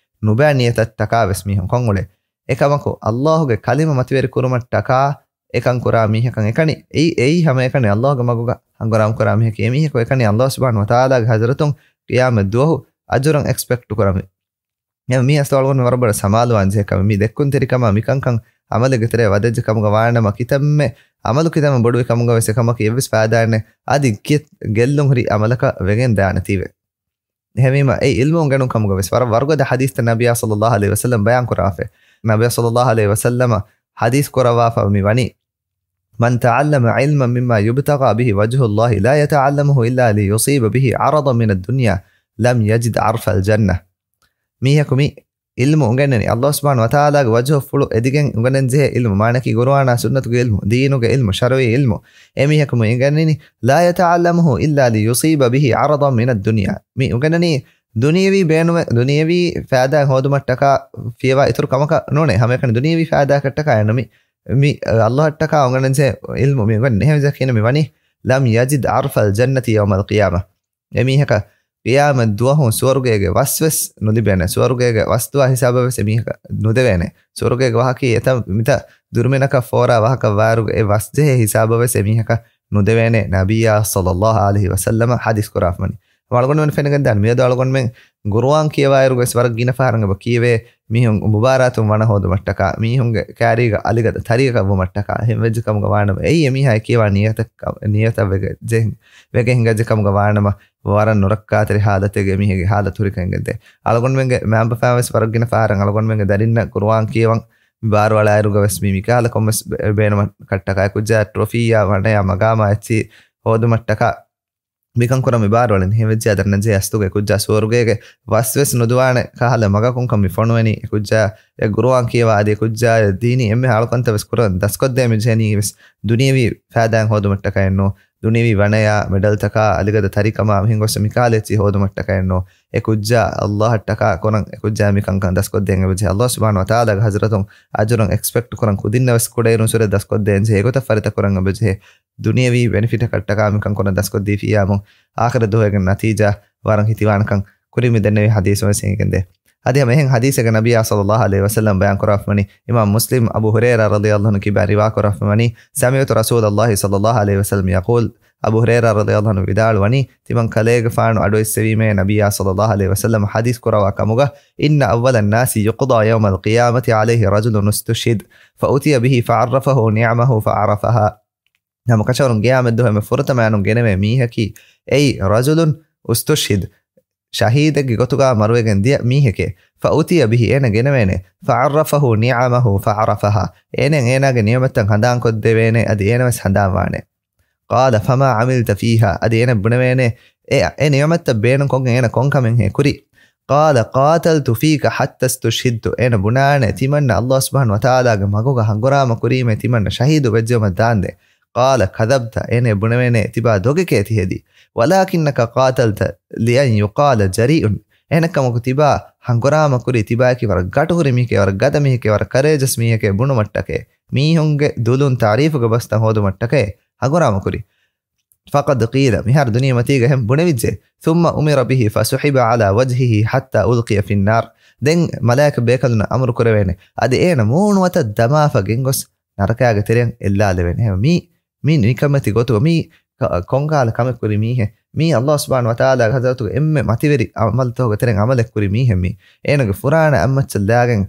ނުބައި ނިޔަތަށްޓަކާ ވެސް މީހުން ކޮށް އުޅޭ. އެކަމަކު، ﷲގެ ކަލިމަ މަތިވެރި ކުރުމަށްޓަކާ އެކަން ކުރާ މީހަކަށް އެކަނި. އެއީ، އެއީ ހަމައެކަނި ﷲގެ މަގުގަ ހަނގުރާމަ ކުރާ މީހަކީ. އެމީހަކު އެކަނި ﷲ ސުބްޙާނަހޫ ވަތަޢާލާގެ ޙަޟްރަތުން ޤިޔާމަތް ދުވަހު އަޖުރަށް އެކްސްޕެކްޓް ކުރަމި. އެ މީ އަސްލު އަޅުގަނޑު ވަރަށް ބޮޑަށް ސަމާލުވާން ޖެހޭ ކަމެއް. މި ދެއްކުންތެރިކަމާ މިކަންކަން ޢަމަލެއްގެ ތެރޭ ވަދެއްޖެ ކަމުގަ ވާނަމަ، ކިތަންމެ ޢަމަލު ކިތަންމެ ބޮޑުވި ކަމުގަ ވެސް އެކަމަކީ އެއްވެސް ފައިދާއެއް ނެތް. އަދި ގެ-، ގެއްލުން ހުރި ޢަމަލަކަށް ވެގެން ދާނެތީވެ. އެހެންވީމަ، އެ ޢިލްމު އުނގެނުން ކަމުގަ ވެސް ވަރަށް ވަރުގަދަ ޙަދީޘްތައް ނަބިއްޔާ ޞައްލައްލާހު ޢަލައިހި ވަސައްލަމް ބަޔާން ކުރާފައި. ނަބިއްޔާ ޞައްލައްލާހު ޢަލައިހި ވަސައްލަމަ ޙަދީޘް ކުރައްވާފަ މި ވަނީ، من تعلم علما مما يبتغى به وجه الله لا يتعلمه إلا ليصيب به عرضا من الدنيا لم يجد عرف الجنة. މީހަކު މި ޢިލްމު އުނގެންނަނީ، ﷲ ސުބްޙާނަހޫ ވަތަޢާލާގެ ވަޖްހުފުޅު އެދިގެން އުނގެނެން ޖެހޭ ޢިލްމު، މާނައަކީ ޤުރުއާނާ ސުންނަތުގެ ޢިލްމު، ދީނުގެ ޢިލްމު، ޝަރުޢީ ޢިލްމު. އެ މީހަކު މި އުނގެންނަނީ، لا يتعلمه إلا ليصيب به عرضا من الدنيا. މި އުނގެންނަނީ ދުނިޔެވީ ބޭނުމެއް، ދުނިޔެވީ ފައިދާއެއް ހޯދުމަށްޓަކާ ފިޔަވާ އިތުރު ކަމަކަށް ނޫނޭ. ހަމައެކަނި ދުނިޔެވީ ފައިދާއަކަށްޓަކާ އެއްނު މި، މި ﷲއަށްޓަކާ އުނގެނެން ޖެހޭ ޢިލްމު މި އުނގެން. އެހެންވެއްޖެ ކިޔަނީ މި ވަނީ، لم يجد عرف الجنة يوم القيامة. އެމީހަކަށް ޤިޔާމަތް ދުވަހު ސުވަރުގޭގެ ވަސްވެސް ނުލިބޭނެ. ސުވަރުގޭގެ ވަސްދުވާ ހިސާބަށް ވެސް އެމީހަކަށް ނުދެވޭނެ. ސުވަރުގޭގެ ވަހަކީ އެތައް މިތައް ދުރުމިނަކަށް ފޯރާ ވަހަކަށް ވާއިރުގެ އެ ވަސްޖެހޭ ހިސާބަށް ވެސް އެމީހަކަށް ނުދެވޭނެ، ނަބިއްޔާ ޞައްލައްލާހު ޢަލައިހި ވަސައްލަމަ ޙަދީޘް ކުރާފަ ވަނީ. އަޅުގަނޑުމެން ފެނިގެންދާނެ މިއަދު އަޅުގަނޑުމެން ޤުރުއާން ކިޔަވާއިރު ވެސް ވަރަށް ގިނަ ފަހަރަށް އެބަ ކިޔެވޭ، މީހުން މުބާރާތުން ވަނަ ހޯދުމަށްޓަކާ، މީހުންގެ ކާރީގަ އަލިގަދަ ތަރިއަކަށް ވުމަށްޓަކާ. އެހެން ވެއްޖެ ކަމުގަ ވާނަމަ، އެއީ އެމީހާ ކިޔަވާ ނިޔަތަށް، ނިޔަތަށް ވެގެ ޖެ-، ވެގެ ހިނގައްޖެ ކަމުގަ ވާނަމަ، ވަރަށް ނުރައްކާތެރި ޙާލަތެއްގެ މީހެއްގެ ޙާލަތު ހުރިކަން އެނގެންދޭ. އަޅުގަނޑުމެންގެ މައިންބަފައިން ވެސް ވަރަށް ގިނަ ފަހަރަށް އަޅުގަނޑުމެންގެ ދަރިންނަށް ޤުރުއާން ކިޔަވަން ބާރުއަޅާއިރުގަ ވެސް މި މިކަހަލަ ކޮންމެސް ބޭ-، ބޭނުމަކަށްޓަކާ އެކުއްޖާ ޓްރޮފީއާ ވަނަޔާ މަގާމާ އެއްޗިހި ހޯދުމަށްޓަކާ މިކަން ކުރަން މި ބާރުއަޅަނީ. އެހެންވެއްޖެ އަދަންނަޖެހޭ އަސްލުގަ އެކުއްޖާ ސުވަރުގޭގެ ވަސްވެސް ނުދުވާނެ ކަހަލަ މަގަކުންކަން މި ފޮނުވެނީ. އެކުއްޖާ އެ ޤުރުއާން ކިޔަވާ އަދި އެކުއްޖާ ދީނީ އެންމެ އަޅުކަންތައް ވެސް ކުރަން ދަސްކޮށްދޭ މި ޖެހެނީ ވެސް ދުނިޔެވީ ފައިދާއެއް ހޯދުމަށްޓަކައެއްނޫ. ދުނިޔެވީ ވަނަޔާ މެޑަލްތަކާ އަލިގަދަ ތަރިކަމާ މިހެން ގޮސް މިކަހަލަ އެއްޗިހި ހޯދުމަށްޓަކައެއްނޫ. އެ ކުއްޖާ ﷲއަށްޓަކާ ކުރަން އެ ކުއްޖާ މިކަންކަން ދަސްކޮށްދޭން އެބަޖެހޭ. ﷲ ސުބްޙާނަހޫ ވަތަޢާލާގެ ޙަޟްރަތުން އަޖުރުން އެކްސްޕެކްޓް ކުރަން ކުދިންނަށް ވެސް ކުޑައިރުން ސުރެ ދަސްކޮށްދޭން ޖެހޭ. އެގޮތަށް ފަރިތަކުރަން އެބަޖެހޭ. ދުނިޔެވީ ބެނިފިޓަކަށްޓަކާ މިކަން ކުރަން ދަސްކޮށްދީފިއްޔާމު އާޚިރަތް ދުވަހުގެ ނަތީޖާ ވަރަށް ހިތިވާނެކަން ކުރިން މި ދެންނެވި ޙަދީޘުން ވެސް އެނގިގެންދޭ. އަދި ހަމަ އެހެން ޙަދީޘެއްގަ ނަބިއްޔާ ޞައްލައްލާހު ޢަލައިހި ވަސައްލަމަ ބަޔާން ކުރާފައިވަނީ، އިމާމް މުސްލިމް އަބޫ ހުރައިރާ ރަޟިޔައްލާހު ޢަންހު ކިބާ ރިވާ ކުރާފައިވަނީ، سمعت رسول الله صلى الله عليه وسلم يقول، އަބޫ ހުރައިރާ ރަޟިޔައްލާހު ޢަންހު ވިދާޅުވަނީ، ތިމަން ކަލޭގެފާނު އަޑުއެއްސެވީމޭ ނަބިއްޔާ ޞައްލައްލާހު ޢަލައިހި ވަސައްލަމަ ޙަދީޘް ކުރައްވާ ކަމުގަ، إن أول الناس يقضى يوم القيامة عليه رجل استشهد فأتي به فعرفه نعمه فعرفها. ހަމަ ކަށަވަރުން ގިޔާމަތްދުވަހު އެންމެ ފުރަތަމަ އަންނަން ގެނެވޭ މީހަކީ، އެއީ رجل استشهد، ޝަހީދެއްގެ ގޮތުގަ މަރުވެގެން ދިޔަ މީހެކޭ. فأتي به، އޭނަ ގެނެވޭނެ. فعرفه نعمه فعرفها، އޭނަ އޭނާގެ ނިޢުމަތްތައް ހަނދާންކޮށްދެވޭނެ، އަދި އޭނަވެސް ހަނދާންވާނެ. قال فما عملت فيها، އަދި އޭނަ ބުނެވޭނެ، އެ، އެ ނިޢުމަތްތައް ބޭނުންކޮށްގެން އޭނަ ކޮންކަމެއްހޭ ކުރީ؟ قال قاتلت فيك حتى استشهدت، އޭނަ ބުނާނެ، ތިމަންނަ ﷲ ސުބްޙާނަހު ވަތަޢާލާގެ މަގުގަ ހަނގުރާމަ ކުރީމޭ ތިމަންނަ ޝަހީދު ވެއްޖެއުމަށް ދާންދެން. قال كذبت، އޭނަ ބުނެވޭނެ، ތިބާ ދޮގެކޭ ތި ހެދީ. ولكنك قاتلت لأن يقال جريء، އެހެނެއްކަމަކު ތިބާ ހަނގުރާމަ ކުރީ ތިބާޔަކީ ވަރަށް ގަޓުހުރި މީހެކޭ، ވަރަށް ގަދަ މީހެކޭ، ވަރަށް ކަރޭޖަސް މީހެކޭ ބުނުމަށްޓަކައި، މީހުންގެ ދުލުން ތަޢުރީފުގެ ބަސްތައް ހޯދުމަށްޓަކައި ހަނގުރާމަ ކުރީ. فقد قيل، މިހާރު ދުނިޔެމަތީގަ އެހެން ބުނެވިއްޖެ. ثم أمر به فسحب على وجهه حتى ألقي في النار، ދެން މަލާއިކަ ބޭކަލުންނަށް އަމުރު ކުރެވޭނެ، އަދި އޭނަ މޫނު ވަތަށް ދަމާފަ ގެންގޮސް ނަރަކާގެ ތެރެއަށް އެއްލާލެވޭނެ. އެހެން މީ، މީ ނިކަމެތި ގޮތުގަ މީ ކ-، ކޮންކަހަލަ ކަމެއް ކުރި މީހެއް؟ މީ ﷲ ސުބްޙާނަހު ވަތަޢާލާގެ ޙަޟްރަތުގަ އެންމެ މަތިވެރި ޢަމަލުތަކުގެ ތެރެއިން ޢަމަލެއް ކުރި މީހެއް މީ. އޭނަގެ ފުރާނަ އަތްމައްޗަށް ލާގެން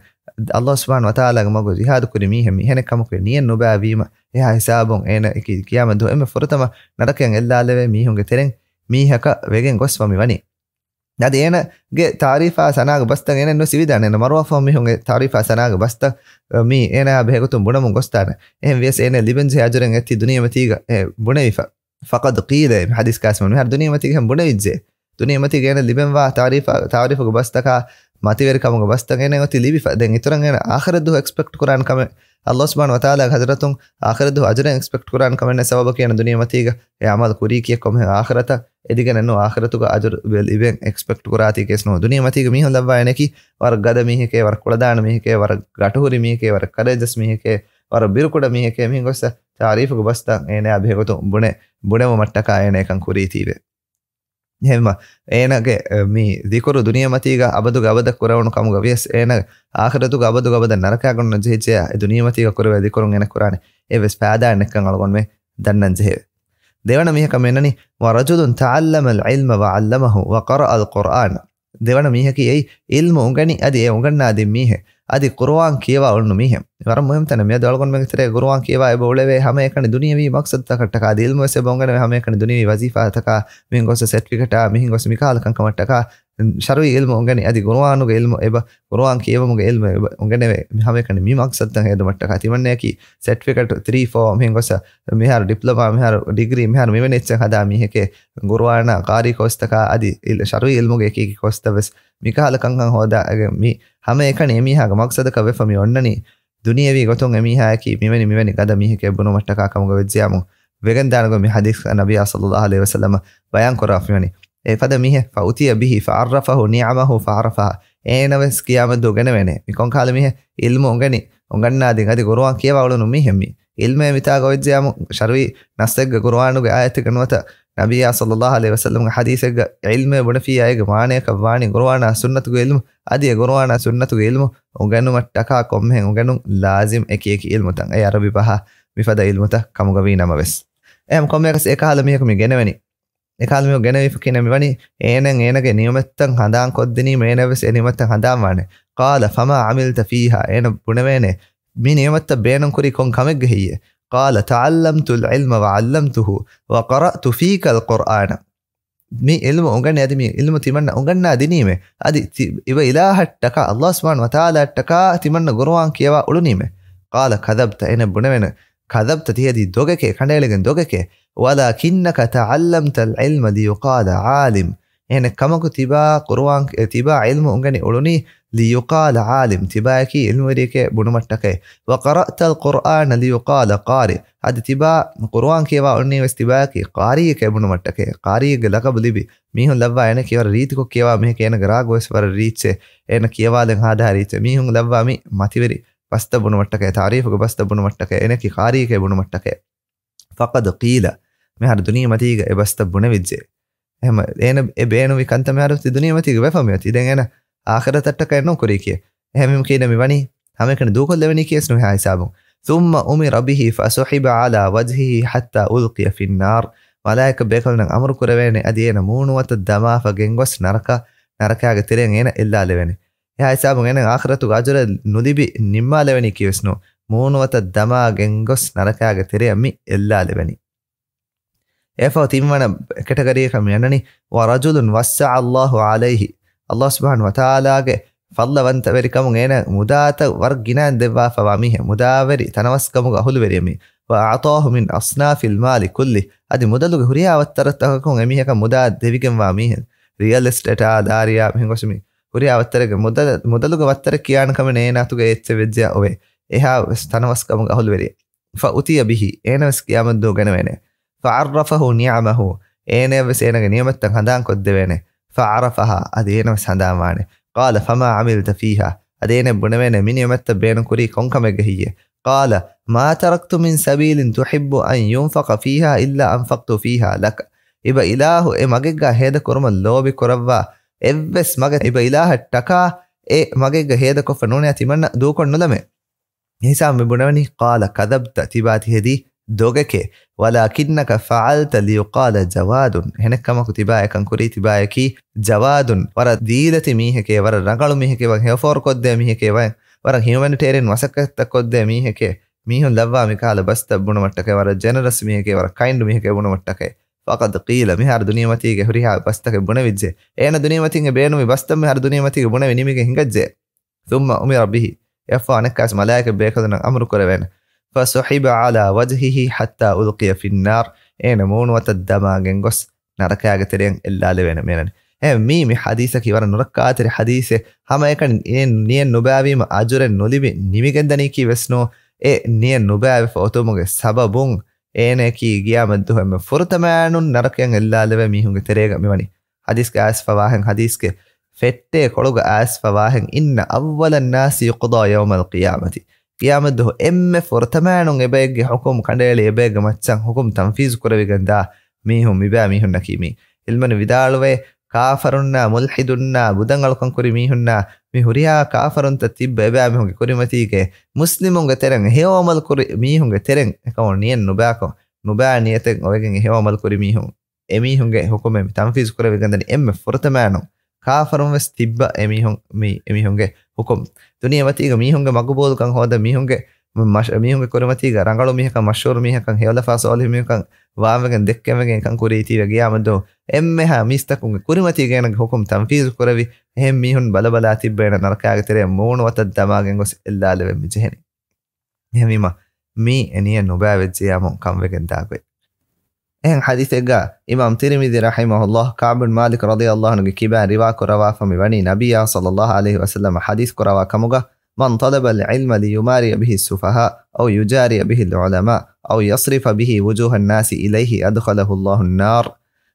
ﷲ ސުބްޙާނަހު ވަތަޢާލާގެ މަގު ޖިހާދު ކުރި މީހެއް މީ. އެހެނެއްކަމަކު ނިޔަތް ނުބައިވީމަ އެހާ ހިސާބުން އޭނަ އެކި ޤިޔާމަތް ދުވަހު އެންމެ ފުރަތަމަ ނަރަކައަށް އެއްލާލެވޭ މީހުންގެ ތެރެއިން މީހަކަށް ވެގެން ގޮސްފަ މި ވަނީ. އަދި އޭނަގެ ތަޢުރީފާ ސަނާގެ ބަސްތައް އޭނަ ނުސިވިދާނެ. އޭނަ މަރުވާފަ މީހުންގެ ތަޢުރީފާ ސަނާގެ ބަސްތައް މީ އޭނަ ބެހޭގޮތުން ބުނަމުން ގޮސްދާނެ. އެހެން ވިޔަސް އޭނަ ލިބެންޖެހޭ އަޖުރެއް އެއްޗި ދުނިޔެމަތީގަ އެ ބުނެވިފަ. فقد قيل، މި ޙަދީޘް ކާސިމުން މިހާރު ދުނިޔެމަތީގަ އެހެން ބުނެވިއްޖެ. ދުނިޔެމަތީގަ އޭނަ ލިބެންވާ ތަޢުރީފާ، ތަޢުރީފުގެ ބަސްތަކާ މަތިވެރިކަމުގެ ބަސްތައް އޭނަ އޮތީ ލިބިފަ. ދެން އިތުރަށް އޭނަ އާޚިރަތް ދުވަހު އެކްސްޕެކްޓް ކުރާނެ ކަމެއް، ﷲ ސުބްޙާނަހު ވަތަޢާލާގެ ޙަޟްރަތުން އާޚިރަތް ދުވަހު އަޖުރެއް އެކްސްޕެކްޓް ކުރާނެ ކަމެއް ނެތް. ސަބަބަކީ އޭނަ ދުނިޔެމަތީގަ އެ ޢަމަލު ކުރީކީއެއް ކޮންމެހެން އާޚިރަތަށް އެދިގެނެއް ނޫން. އާޚިރަތުގަ އަޖުރު ލިބެން އެކްސްޕެކްޓް ކުރާތީ ކޭސް ނޫން. ދުނިޔެމަތީގަ މީހުން ލައްވާ އޭނައަކީ ވަރަށް ގަދަ މީހެކޭ، ވަރަށް ކުޅަދާނަ މީހެކޭ، ވަރަށް ގަޓުހުރި މީހެކޭ، ވަރަށް ކަރޭޖަސް މީހެކޭ، ވަރަށް ބިރުކުޑަ މީހެކޭ. މިހެން ގޮސް ތަޢުރީފުގެ ބަސްތައް އޭނައާ ބެހޭގޮތުން ބުނެ، ބުނެވުމަށްޓަކާ އޭނަ އެކަން ކުރީތީވެ. އެހެންމަ، އޭނަގެ، އެ، މި ޛިކުރު ދުނިޔެމަތީގަ އަބަދުގެ އަބަދަށް ކުރެވުނު ކަމުގަ ވިޔަސް، އޭނަ އާޚިރަތުގަ އަބަދުގެ އަބަދަށް ނަރަކައަށް ގޮންނަން ޖެހިއްޖެޔާ، އެ ދުނިޔެމަތީގަ ކުރެވޭ ޛިކުރުން އޭނަ ކުރާނެ އެއްވެސް ފައިދާއެއް ނެތްކަން އަޅުގަނޑުމެން ދަންނަން ޖެހެވެ. ދެވަނަ މީހަކަށް މިނަނީ، ورجل تعلم العلم وعلمه وقرأ القرآن. ދެވަނަ މީހަކީ އެއީ ޢިލްމު އުނގެނި އަދި އެ އުނގަންނާދިން މީހެއް، އަދި ޤުރުއާން ކިޔަވާ އުޅުނު މީހެއް. ވަރަށް މުހިންމު ތަނެއް. މިއަދު އަޅުގަނޑުމެންގެ ތެރޭ ޤުރުއާން ކިޔަވާ އެބަ އުޅެވޭ ހަމައެކަނި ދުނިޔަވީ މަޤްޞަދުތަކަށްޓަކާ، އަދި ޢިލްމުވެސް އެބަ އުނގެނެވޭ ހަމައެކަނި ދުނިޔަވީ ވަޒީފާތަކާ، މިހެން ގޮސް ސެޓްފިކެޓާ، މިހެން ގޮސް މިކަހަލަ ކަންކަމަށްޓަކާ، ޝަރުޢީ ޢިލްމު އުނގެނި އަދި ޤުރުއާނުގެ ޢިލްމު އެބަ، ޤުރުއާން ކިޔެވުމުގެ ޢިލްމު އެބަ އުނގެނެވޭ ހަމައެކަނި މި މަޤްޞަދުތައް ހޭދުމަށްޓަކާ. ތިމަންނަޔަކީ ސެޓްފިކެޓް ތްރީ ފޯ، މިހެން ގޮސް މިހާރު ޑިޕްލޮމާ، މިހާރު ޑިގްރީ، މިހާރު މިވެނި އެއްޗެއް ހަދާ މީހެކޭ. ޤުރުއާނާ، ޤާރީ ކޯސްތަކާ އަދި އިލް-، ޝަރުޢީ ޢިލްމުގެ އެކި އެކި ކޯސްތައް ވެސް މިކަހަލަ ކަންކަން ހޯދާ، އެ، މި ހަމައެކަނި އެމީހާގެ މަޤްޞަދަކަށް ވެފަ މި އޮންނަނީ. ދުނިޔަވީ ގޮތުން އެމީހާއަކީ މިވެނި މިވެނި ގަދަ މީހެކޭ ބުނުމަށްޓަކާ ކަމުގަ ވެއްޖެޔާމު ވެގެންދާނެ ގޮތް މި ޙަދީޘް ނަބިއްޔާ ޞައްލައްލާހު ޢަލައިހި ވަސައްލަމަ ބަޔާން ކުރާފައިވަނީ. އެފަދަ މީހެއް، فأتي به فعرفه نعمه فعرفها، އޭނަވެސް ޤިޔާމަތްދުވަހު ގެނެވޭނެ. މި ކޮންކަހަލަ މީހެއް؟ ޢިލްމު އުނގެނި، އުނގަންނާދިން އަދި ޤުރުއާން ކިޔަވާ އުޅުނު މީހެއް މީ. ޢިލްމޭ މިތާގަ ވެއްޖެޔާމު ޝަރުޢީ ނައްޞެއްގެ ޤުރުއާނުގެ އާޔަތެއްގެ ނުވަތަ ނަބިއްޔާ ޞައްލައްލާހު ޢަލައިހި ވަސައްލަމްގެ ޙަދީޘެއްގަ ޢިލްމޭ ބުނެފިއްޔާ އޭގެ މާނަޔަކަށް ވާނީ ޤުރުއާނާ ސުންނަތުގެ ޢިލްމު، އަދި އެ ޤުރުއާނާ ސުންނަތުގެ ޢިލްމު އުނގެނުމަށްޓަކާ ކޮންމެހެން އުނގެނުން ލާޒިމް އެކި އެކި ޢިލްމުތައް. އެ ޢަރަބި ބަހާ މިފަދަ ޢިލްމުތައް ކަމުގަ ވީ ނަމަވެސް. އެހެން ކޮންމެއަކަސް އެކަހަލަ މީހަކު މި ގެނެވެނީ. އެކަހަލަ މީހަކު ގެނެވިފަ ކިނެ މިވަނީ، އޭނަ އޭނަގެ ނިޢުމަތްތައް ހަނދާން ކޮށްދިނީމަ އޭނަވެސް އެ ނިޢުމަތްތައް ހަނދާންވާނެ. قال فما عملت فيها، އޭނަ ބުނެވޭނެ، މި ނިޢުމަތްތައް ބޭނުން ކުރީ ކޮން ކަމެއްގަ ހެއްޔޭ؟ قال تعلمت العلم وعلمته وقرأت فيك القرآن. މި ޢިލްމު އުނގަނި އަދި މި ޢިލްމު ތިމަންނަ އުނގަންނާ ދިނީމެ. އަދި ތި-، އިބަ އިލާހަށްޓަކާ، ﷲ ސުބްޙާނަހު ވަތަޢާލާއަށްޓަކާ ތިމަންނަ ޤުރުއާން ކިޔަވާ އުޅުނީމެ. قال كذبت، އޭނަ ބުނެވޭނެ، كذبت، ތި ހެދީ ދޮގެކޭ، ކަނޑައެޅިގެން ދޮގެކޭ. ولكنك تعلمت العلم ليقال عالم. އެހެނެއް ކަމަކު ތިބާ ޤުރުއާން، ތިބާ ޢިލްމު އުނގެނި އުޅުނީ، ليقال عالم، ތިބާޔަކީ ޢިލްމުވެރިއެކޭ ބުނުމަށްޓަކައި. وقرأت القرآن ليقال قارئ، އަދި ތިބާ ޤުރުއާން ކިޔަވާ އުޅުނީވެސް ތިބާޔަކީ ޤާރީއެކޭ ބުނުމަށްޓަކައި. ޤާރީއެއްގެ ލަޤަބު ލިބި މީހުން ލައްވާ އޭނަ ކިޔަވަރަށް ރީތިކޮށް ކިޔަވާ މީހެކޭ، އޭނަގެ ރާގުވެސް ވަރަށް ރީއްޗޭ، އޭނަ ކިޔަވާލެން ހާދާ ރީއްޗޭ. މީހުން ލައްވާ މި މަތިވެރި ބަސްތައް ބުނުމަށްޓަކައި، ތަޢުރީފުގެ ބަސްތައް ބުނުމަށްޓަކައި، އޭނައަކީ ޤާރީއެކޭ ބުނުމަށްޓަކައި. فقد قيل، މިހާރު ދުނިޔެމަތީގަ އެ ބަސްތައް ބުނެވިއްޖެ. އެހެން އޭނަ އެ ބޭނުންވި ކަންތައް މިހާރު ތި ދުނިޔެމަތީގަ ވެފަ މިއޮތީ. ދެން އޭނަ އާޚިރަތަށްޓަކައެއްނޫން ކުރީކީ. އެހެންވީމަ މިވަނީ ހަމައެކަނި ދޫކޮށްލެވެނީ ކީވެސް ނުހޭ ހިސާބުން. ثم أمر به فسحب على وجهه حتى ألقي في النار. މަލާއިކަ ބޭކަލުންނަށް އަމުރު ކުރެވޭނެ އަދި އޭނަ މޫނުވަތަށް ދަމާފަ ގެންގޮސް ނަރަކަ، ނަރަކާގެ ތެރެއަށް އޭނަ އެއްލާލެވޭނެ. އެހާ ހިސާބުން އޭނަ އާޚިރަތުގެ އަޖުރެއް ނުލިބި ނިންމާލެވެނީ ކީވެސް ނޫ. މޫނުވަތަށް ދަމާ ގެންގޮސް ނަރަކާގެ ތެރެއަށް މި އެއްލާލެވެނީ. އެފަހު ތިންވަނަ ކެޓަގަރީއަކަށް މި އަންނަނީ، ورجل وسع الله عليه. ﷲ ސުބްޙާނަހޫ ވަތަޢާލާގެ ފަޟްލުވަންތަވެރިކަމުން އޭނަ މުދާތައް ވަރަށް ގިނައިން ދެއްވާފަވާ މީހެއް، މުދާވެރި ތަނަވަސްކަމުގެ އަހުލުވެރިއެއް މީ. وأعطاه من أصناف المال كله. އަދި މުދަލުގެ ހުރިހާ ވައްތަރުތަކަކުން އެމީހަކަށް މުދާ ދެވިގެންވާ މީހެއް، ރިއަލް އެސްޓޭޓާ، ލާރިޔާ، މިހެން ގޮސް މި ހުރިހާ ވައްތަރެއްގެ މުދަލު، މުދަލުގެ ވައްތަރެއް ކިޔާނެ ކަމެއް ނޭނާތުގެ އެއްޗެއް ވެއްޖެޔާ އޮވޭ. އެހާ ވެސް ތަނަވަސްކަމުގެ އަހުލުވެރިއެއް. فأتي به، އޭނަ ވެސް ޤިޔާމަތްދުވަހު ގެނެވޭނެ. فعرفه نعمه، އޭނަޔަށް ވެސް އޭނަގެ ނިޢުމަތްތައް ހަނދާން ކޮށްދެވޭނެ. فعرفها، އަދި އޭނަ ވެސް ހަނދާން ވާނެ. قال فما عملت فيها، އަދި އޭނަ ބުނެވޭނެ މި ނިޢުމަތްތައް ބޭނުން ކުރީ ކޮން ކަމެއްގަ ހެއްޔޭ؟ قال ما تركت من سبيل تحب أن ينفق فيها إلا أنفقت فيها لك. އިބަ އިލާހު އެ މަގެއްގަ ހޭދަ ކުރުމަށް ލޯބި ކުރައްވާ އެއްވެސް މަގެއް އިބަ އިލާހަށް ޓަކާ އެ މަގެއްގަ ހޭދަ ކޮށްފަ ނޫނޭ ތިމަންނަ ދޫކޮށް ނުލަމޭ. ހިސާބު މި ބުނެވެނީ، قال كذبت، ތިބާ ތި ހެދީ ދޮގެކޭ، ولكنك فعلت ليقال جواد، އެހެނެއްކަމަކު ތިބާ އެކަން ކުރީ، ތިބާޔަކީ ޖަވާދުން، ވަރަށް ދީލަތި މީހެކޭ، ވަރަށް ރަނގަޅު މީހެކޭ، ވަރަށް ހެޔޮފޯރުކޮށްދޭ މީހެކޭ، ވަރަށް، ވަރަށް ހިއުމެނިޓޭރިއަން މަސައްކަތްތައް ކޮށްދޭ މީހެކޭ، މީހުން ލައްވާ މިކަހަލަ ބަސްތައް ބުނުމަށްޓަކައި، ވަރަށް ޖެނަރަސް މީހެކޭ، ވަރަށް ކައިންޑް މީހެކޭ ބުނުމަށްޓަކައި. فقد قيل، މިހާރު ދުނިޔެމަތީގެ ހުރިހާ ބަސްތަކެއް ބުނެވިއްޖެ. އޭނަ ދުނިޔެމަތީގެ ބޭނުމި ބަސްތައް މިހާރު ދުނިޔެމަތީގެ ބުނެވި ނިމިގެން ހިނގައްޖެ. ثم أمر به، އެއަށްފަހު އަނެއްކާވެސް މަލާއިކަ ބޭކަލުންނަށް އަމުރު ކުރެވޭނެ. فسحب على وجهه حتى ألقي في النار، އޭނަ މޫނުވަތަށް ދަމާ ގެންގޮސް ނަރަކާގެ ތެރެއަށް އެއްލާލެވޭނެ މޭނަނި. އެ މީ، މި ޙަދީޘަކީ ވަރަށް ނުރައްކާތެރި ޙަދީޘެއް. ހަމައެކަނި އެ ނިޔަތް ނުބައިވީމަ އަޖުރެއް ނުލިބި ނިމިގެންދަނީކީ ވެސް ނޫ. އެ ނިޔަތް ނުބައިވެފަ އޮތުމުގެ ސަބަބުން އޭނައަކީ ޤިޔާމަތްދުވަހު އެންމެ ފުރަތަމައިނުން ނަރަކަޔަށް އެއްލާލެވޭ މީހުންގެ ތެރޭގަ މިވަނީ. ޙަދީޘްގަ އައިސްފަވާހެން، ޙަދީޘްގެ ފެއްޓޭ ކޮޅުގަ އައިސްފަވާހެން، إن أول الناس يقضى يوم القيامة، ޤިޔާމަތްދުވަހު އެންމެ ފުރަތަމައިނުން އެބައެއްގެ ޙުކުމް ކަނޑައެޅި އެބައެއްގެ މައްޗަށް ޙުކުމް ތަންފީޒު ކުރެވިގެންދާ މީހުން މިބާ މީހުންނަކީ މީ. ޢިލްމުވެރިން ވިދާޅުވޭ، ކާފަރުންނާ، މުލްޙިދުންނާ، ބުދަން އަޅުކަން ކުރި މީހުންނާ، މި ހުރިހާ ކާފަރުންތައް ތިއްބަ އެބައިމީހުންގެ ކުރިމަތީގެ މުސްލިމުންގެ ތެރެއިން ހެޔޮ ޢަމަލު ކުރި މީހުންގެ ތެރެއިން އެކަމަކު ނިޔަތް ނުބާކޮށް، ނުބާ ނިޔަތެއް އޮވެގެން އެ ހެޔޮ ޢަމަލު ކުރި މީހުން، އެމީހުންގެ ޙުކުމެއް މި ތަންފީޒު ކުރެވިގެންދަނީ އެންމެ ފުރަތަމައިނުން. ކާފަރުން ވެސް ތިއްބަ އެމީހުން މި، އެމީހުންގެ ޙުކުމް. ދުނިޔެމަތީގަ މީހުންގެ މަގުބޫލުކަން ހޯދަ، މީހުންގެ މަޝް-، މީހުންގެ ކުރިމަތީގަ ރަނގަޅު މީހަކަށް، މަޝްހޫރު މީހަކަށް، ހެޔޮލަފާ ސޯލިހު މީހަކަށް ވާންވެގެން ދެއްކެންވެގެން އެކަން ކުރީތީވެ ގިޔާމަތްދުވަހު އެންމެހާ މީސްތަކުންގެ ކުރިމަތީގައި އޭނަގެ ޙުކުމް ތަންފީޒު ކުރެވި، އެހެން މީހުން ބަލަބަލާ ތިއްބަ އޭނަ ނަރަކާގެ ތެރެއަށް މޫނުވަތަށް ދަމާގެން ގޮސް އެއްލާލެވެން މި ޖެހެނީ. އެހެންވީމަ، މީ އެ ނިޔަތް ނުބައިވެއްޖެޔާމު ކަންވެގެން ދާގޮތް. އެހެން ޙަދީޘެއްގަ އިމާމް ތިރްމިޛީ ރަޙިމަހުﷲ ކަޢްބު ބިން މާލިކް ރަޟިޔަﷲ ޢަންހުގެ ކިބައިން ރިވާ ކުރަވާފަ މި ވަނީ ނަބިއްޔާ ޞައްލަﷲ ޢަލައިހި ވަސައްލަމަ ޙަދީޘް ކުރަވާ ކަމުގަ، من طلب العلم ليماري به السفهاء أو يجاري به العلماء أو يصرف به وجوه الناس إليه أدخله الله النار.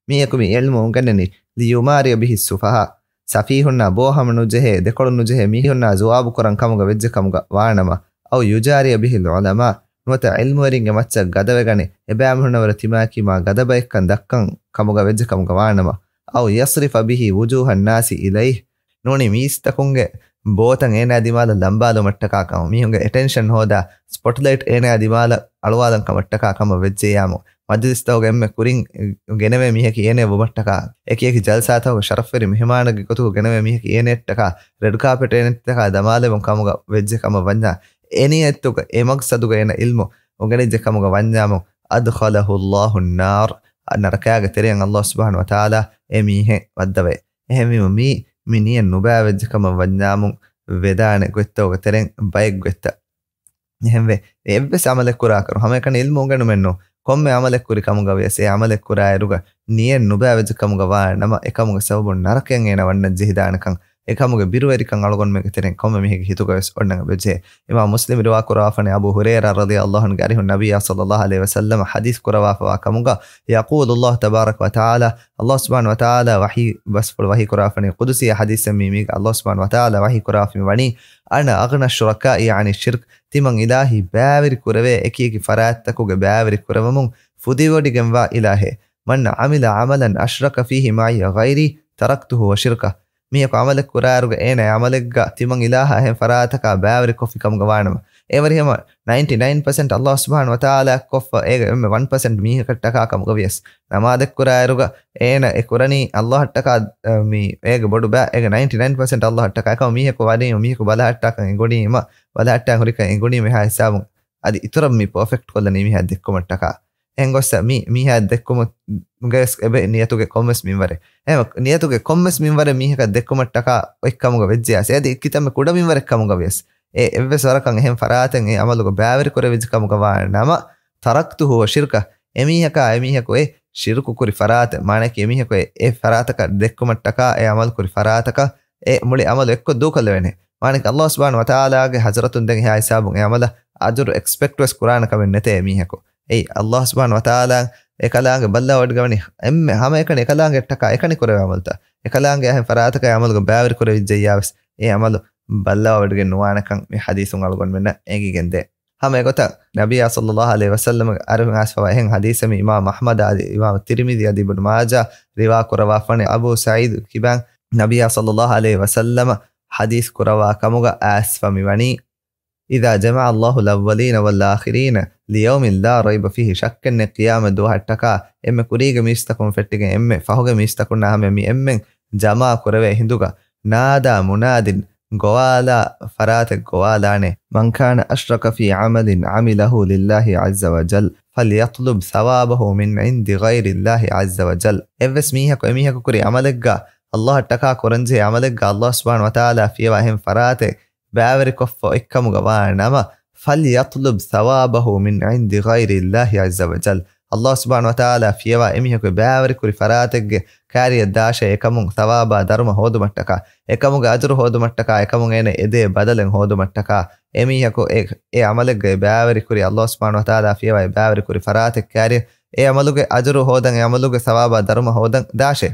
މީހަކު މި ޢިލްމު އުނގެންނަނީ، ليماري به السفهاء، ސަފީހުންނާ ބޯ ހަމަ ނުޖެހޭ، ދެކޮޅު ނުޖެހޭ މީހުންނާ ޖުވާބު ކުރަން ކަމުގަ ވެއްޖެ ކަމުގަ ވާނަމަ، أو يجاري به العلماء، ނުވަތަ ޢިލްމުވެރިންގެ މައްޗަށް ގަދަވެގަނެ، އެބައިމީހުންނަށް ވުރެ ތިމާއަކީ މާ ގަދަ ބައެއްކަން ދައްކަން ކަމުގަ ވެއްޖެ ކަމުގަ ވާނަމަ، أو يصرف به وجوه الناس إليه، ނޫނީ މީސްތަކުންގެ ބޯތައް އޭނާ ދިމާލަށް ލަނބާލުމަށްޓަކާ ކަމަށް، މީހުންގެ އެޓެންޝަން ހޯދާ، ސްޕޮޓްލައިޓް އޭނާ ދިމާލަށް އަޅުވާލަން ކަމަށްޓަކާ ކަމަށް ވެއްޖެޔާމު، މަޖިލިސްތަކުގެ އެންމެ ކުރިން ގެނެވޭ މީހަކީ އޭނަ ވުމަށްޓަކާ، އެކި އެކި ޖަލްސާތަކުގެ ޝަރަފްވެރި މެހެމާނެއްގެ ގޮތުގަ ގެނެވޭ މީހަކީ އޭނައަށްޓަކާ، ރެޑް ކާޕެޓް އޭނައަށްޓަކާ ދަމާލެވުން ކަމުގަ ވެއްޖެ ކަމަށް ވަންޏާ، އެ ނިޔަތުގަ އެ މަގްސަދުގަ އޭނަ ޢިލްމު އުނގެނިއްޖެ ކަމުގަ ވަންޏާމު، أدخله الله النار، ނަރަކާގެ ތެރެއަށް ﷲ ސުބްޙާނަހޫ ވަތަޢާލާ އެ މީހެއް ވައްދަވައޭ. އެހެންވީމަ މީ، މި ނިޔަތް ނުބައިވެއްޖެ ކަމަށް ވަންޏާމު، ވެދާނެ ގޮތްތަކުގެ ތެރެއިން ބައެއް ގޮތްތައް. އެހެންވެ، އެއްވެސް ޢަމަލެއް ކުރާކަށް ހަމައެކަނި ޢިލްމު އުނގެނުމެއްނު، ކޮންމެ ޢަމަލެއް ކުރި ކަމުގަ ވިޔަސް އެ ޢަމަލެއް ކުރާއިރުގަ ނިޔަތް ނުބައިވެއްޖެ ކަމުގަ ވާ ނަމަ، އެކަމުގެ ސަބަބުން ނަރަކަޔަށް އޭނަ ވަންނަން ޖެހިދާނެކަން، އެކަމުގެ ބިރުވެރިކަން އަޅުގަނޑުމެންގެ ތެރެއިން ކޮންމެ މީހެއްގެ ހިތުގަ ވެސް އޮންނަން އެބަޖެހޭ. އިމާމް މުސްލިމް ރިވާ ކުރަވާފަނޭ އަބޫ ހުރައިރާ ރަޟިޔަﷲ ޢަންހުގެ އަރިހުން ނަބިއްޔާ ޞައްލަﷲ ޢަލައިހި ވަސައްލަމަ ޙަދީޘް ކުރަވާފަވާ ކަމުގަ، يقول الله تبارك وتعالى، ﷲ ސުބްޙާނަހޫ ވަތަޢާލާ ވަޙީ ބަސްފުޅު ވަޙީ ކުރާފަނީ ޤުދުސީ ޙަދީޘެއް މީ، މީގަ ﷲ ސުބްޙާނަހޫ ވަތަޢާލާ ވަޙީ ކުރާފަ މި ވަނީ، أنا أغنى الشركاء عن الشرك، ތިމަން އިލާހީ ބައިވެރި ކުރެވޭ އެކި އެކި ފަރާތްތަކުގެ ބައިވެރި ކުރެވެމުން ފުދިވޮޑިގެންވާ އިލާހޭ. من عمل عملا أشرك فيه معي غيري تركته وشركه. މީހަކު ޢަމަލެއް ކުރާއިރުގަ އޭނަ ޢަމަލެއްގަ ތިމަން އިލާހާ އެހެން ފަރާތަކާ ބައިވެރިކޮށްފި ކަމުގަ ވާނަމަ، އެވަރިހަމަ ނައިންޓީ ނައިން ޕަސެންޓް ﷲ ސުބްޙާނަހޫ ވަތަޢާލާ ކޮށްފަ އޭގަ އެންމެ ވަން ޕަސެންޓް މީހަކަށްޓަކާ ކަމުގަ ވިޔަސް، ނަމާދެއް ކުރާއިރުގަ އޭނަ އެ ކުރަނީ ﷲ އަށްޓަކާ، އަ، މި އޭގެ ބޮޑު ބައި، އޭގެ ނައިންޓީ ނައިން ޕަސެންޓް ﷲ އަށްޓަކާ. އެކަމަ މީހަކު ވަނީ މީހަކު ބަލަހައްޓާކަން އެނގުނީމަ، ބަލަހައްޓާ ހުރިކަން އެނގުނީމަ އެހާ ހިސާބުން އަދި އިތުރަށް މި ޕާފެކްޓް ކޮށްލަނީ މީހާ ދެއްކުމަށްޓަކާ. އެހެން ގޮއްސަ މި، މީހާ ދެއްކުމުގެ ވެސް އެބަ ނިޔަތުގެ ކޮންމެސް މިންވަރެއް. އެހެން ނިޔަތުގެ ކޮންމެސް މިންވަރެއް މީހަކަށް ދެއްކުމަށްޓަކާ އޮތްކަމުގަ ވެއްޖެޔާސް، އޭދި ކިތަންމެ ކުޑަ މިންވަރެއް ކަމުގަ ވިޔަސް، އެ އެއްވެސް ވަރަކަށް އެހެން ފަރާތެއް އެ ޢަމަލުގަ ބައިވެރި ކުރެވިއްޖެ ކަމުގަ ވާ ނަމަ، تَرَكْتُهُ وَشِرْكَهُ، އެމީހަކާ އެމީހަކު އެ ޝިރުކު ކުރި ފަރާތެއް، މާނައަކީ އެމީހަކު އެ، އެ ފަރާތަކަށް ދެއްކުމަށްޓަކާ އެ ޢަމަލު ކުރި ފަރާތަކަށް އެ މުޅި ޢަމަލު އެއްކޮށް ދޫކޮށްލެވޭނެ. މާނައަކީ ﷲ ސުބްޙާނަހޫ ވަތަޢާލާގެ ޙަޟްރަތުން ދެން އެހާ ހިސާބުން އެ ޢަމަލަށް އަޖުރު އެކްސްޕެކްޓް ވެސް ކުރާނެ ކަމެއް ނެތޭ އެމީހަކު. އެއީ، ﷲ ސުބްޙާނަހޫ ވަތަޢާލާ އެކަލާނގެ ބައްލަވަޑިގަވަނީ އެންމެ ހަމައެކަނި އެކަލާނގެއަށްޓަކާ އެކަނި ކުރެވޭ ޢަމަލުތައް. އެކަލާނގެ އެހެން ފަރާތަކަށް އެ ޢަމަލުގަ ބައިވެރި ކުރެވިއްޖެއްޔާވެސް، އެ ޢަމަލު ބައްލަވަޑިގެން ނުވާނެކަން މި ޙަދީޘުން އަޅުގަނޑުމެންނަށް އެނގިގެންދޭ. ހަމަ އެގޮތަށް ނަބިއްޔާ ޞައްލައްލާހު ޢަލައިހި ވަސައްލަމަ އަރިހުން އައިސްފަވާ އެހެން ޙަދީޘެއް މި އިމާމް އަޙްމަދާ އަދި އިމާމް ތިރްމިޛީ އަދި އިބްނު މާޖާ ރިވާ ކުރައްވާފަވަނީ އަބޫ ސަޢީދު ކިބާން ނަބިއްޔާ ޞައްލައްލާހު ޢަލައިހި ވަސައްލަމަ ޙަދީޘް ކުރައްވާ ކަމުގަ އައިސްފަ މިވަނީ، إذا جمع الله الأولين والآخرين ليوم لا ريب فيه، ޝައްކެއްނެތް ޤިޔާމަތް ދުވަހަށްޓަކާ އެންމެ ކުރީގެ މީސްތަކުން ފެއްޓިގެން އެންމެ ފަހުގެ މީސްތަކުންނާ ހަމަޔަށް މި އެންމެން ޖަމާ ކުރެވޭ ހިނދުގަ، نادى مناد، ގޮވާލާ ފަރާތެއް ގޮވާލާނެ، من كان أشرك في عمل عمله لله عز وجل فليطلب ثوابه من عند غير الله عز وجل. އެއްވެސް މީހަކު އެމީހަކު ކުރި ޢަމަލެއްގަ، ﷲ އަށްޓަކާ ކުރަންޖެހޭ ޢަމަލެއްގަ ﷲ ސުބްޙާނަހޫ ވަތަޢާލާ ފިޔަވާ އެހެން ފަރާތެއް ބައިވެރިކޮށްފަ އޮތްކަމުގަ ވާ ނަމަ، فليطلب ثوابه من عند غير الله عز وجل. ﷲ ސުބްޙާނަހޫ ވަތަޢާލާ ފިޔަވާ އެމީހަކު ބައިވެރިކުރި ފަރާތެއްގެ ކާރިއަށް ދާށޭ އެކަމުން ޘަވާބާ ދަރުމަ ހޯދުމަށްޓަކާ، އެކަމުގެ އަޖުރު ހޯދުމަށްޓަކާ، އެކަމުން އޭނަ އެދޭ ބަދަލެއް ހޯދުމަށްޓަކާ، އެމީހަކު އެ، އެ ޢަމަލެއްގައި ބައިވެރިކުރި ﷲ ސުބްޙާނަހޫ ވަތަޢާލާ ފިޔަވާ ބައިވެރިކުރި ފަރާތެއް ކާރިއަށް އެ ޢަމަލުގެ އަޖުރު ހޯދަން، އެ ޢަމަލުގެ ޘަވާބާ ދަރުމަ ހޯދަން ދާށޭ.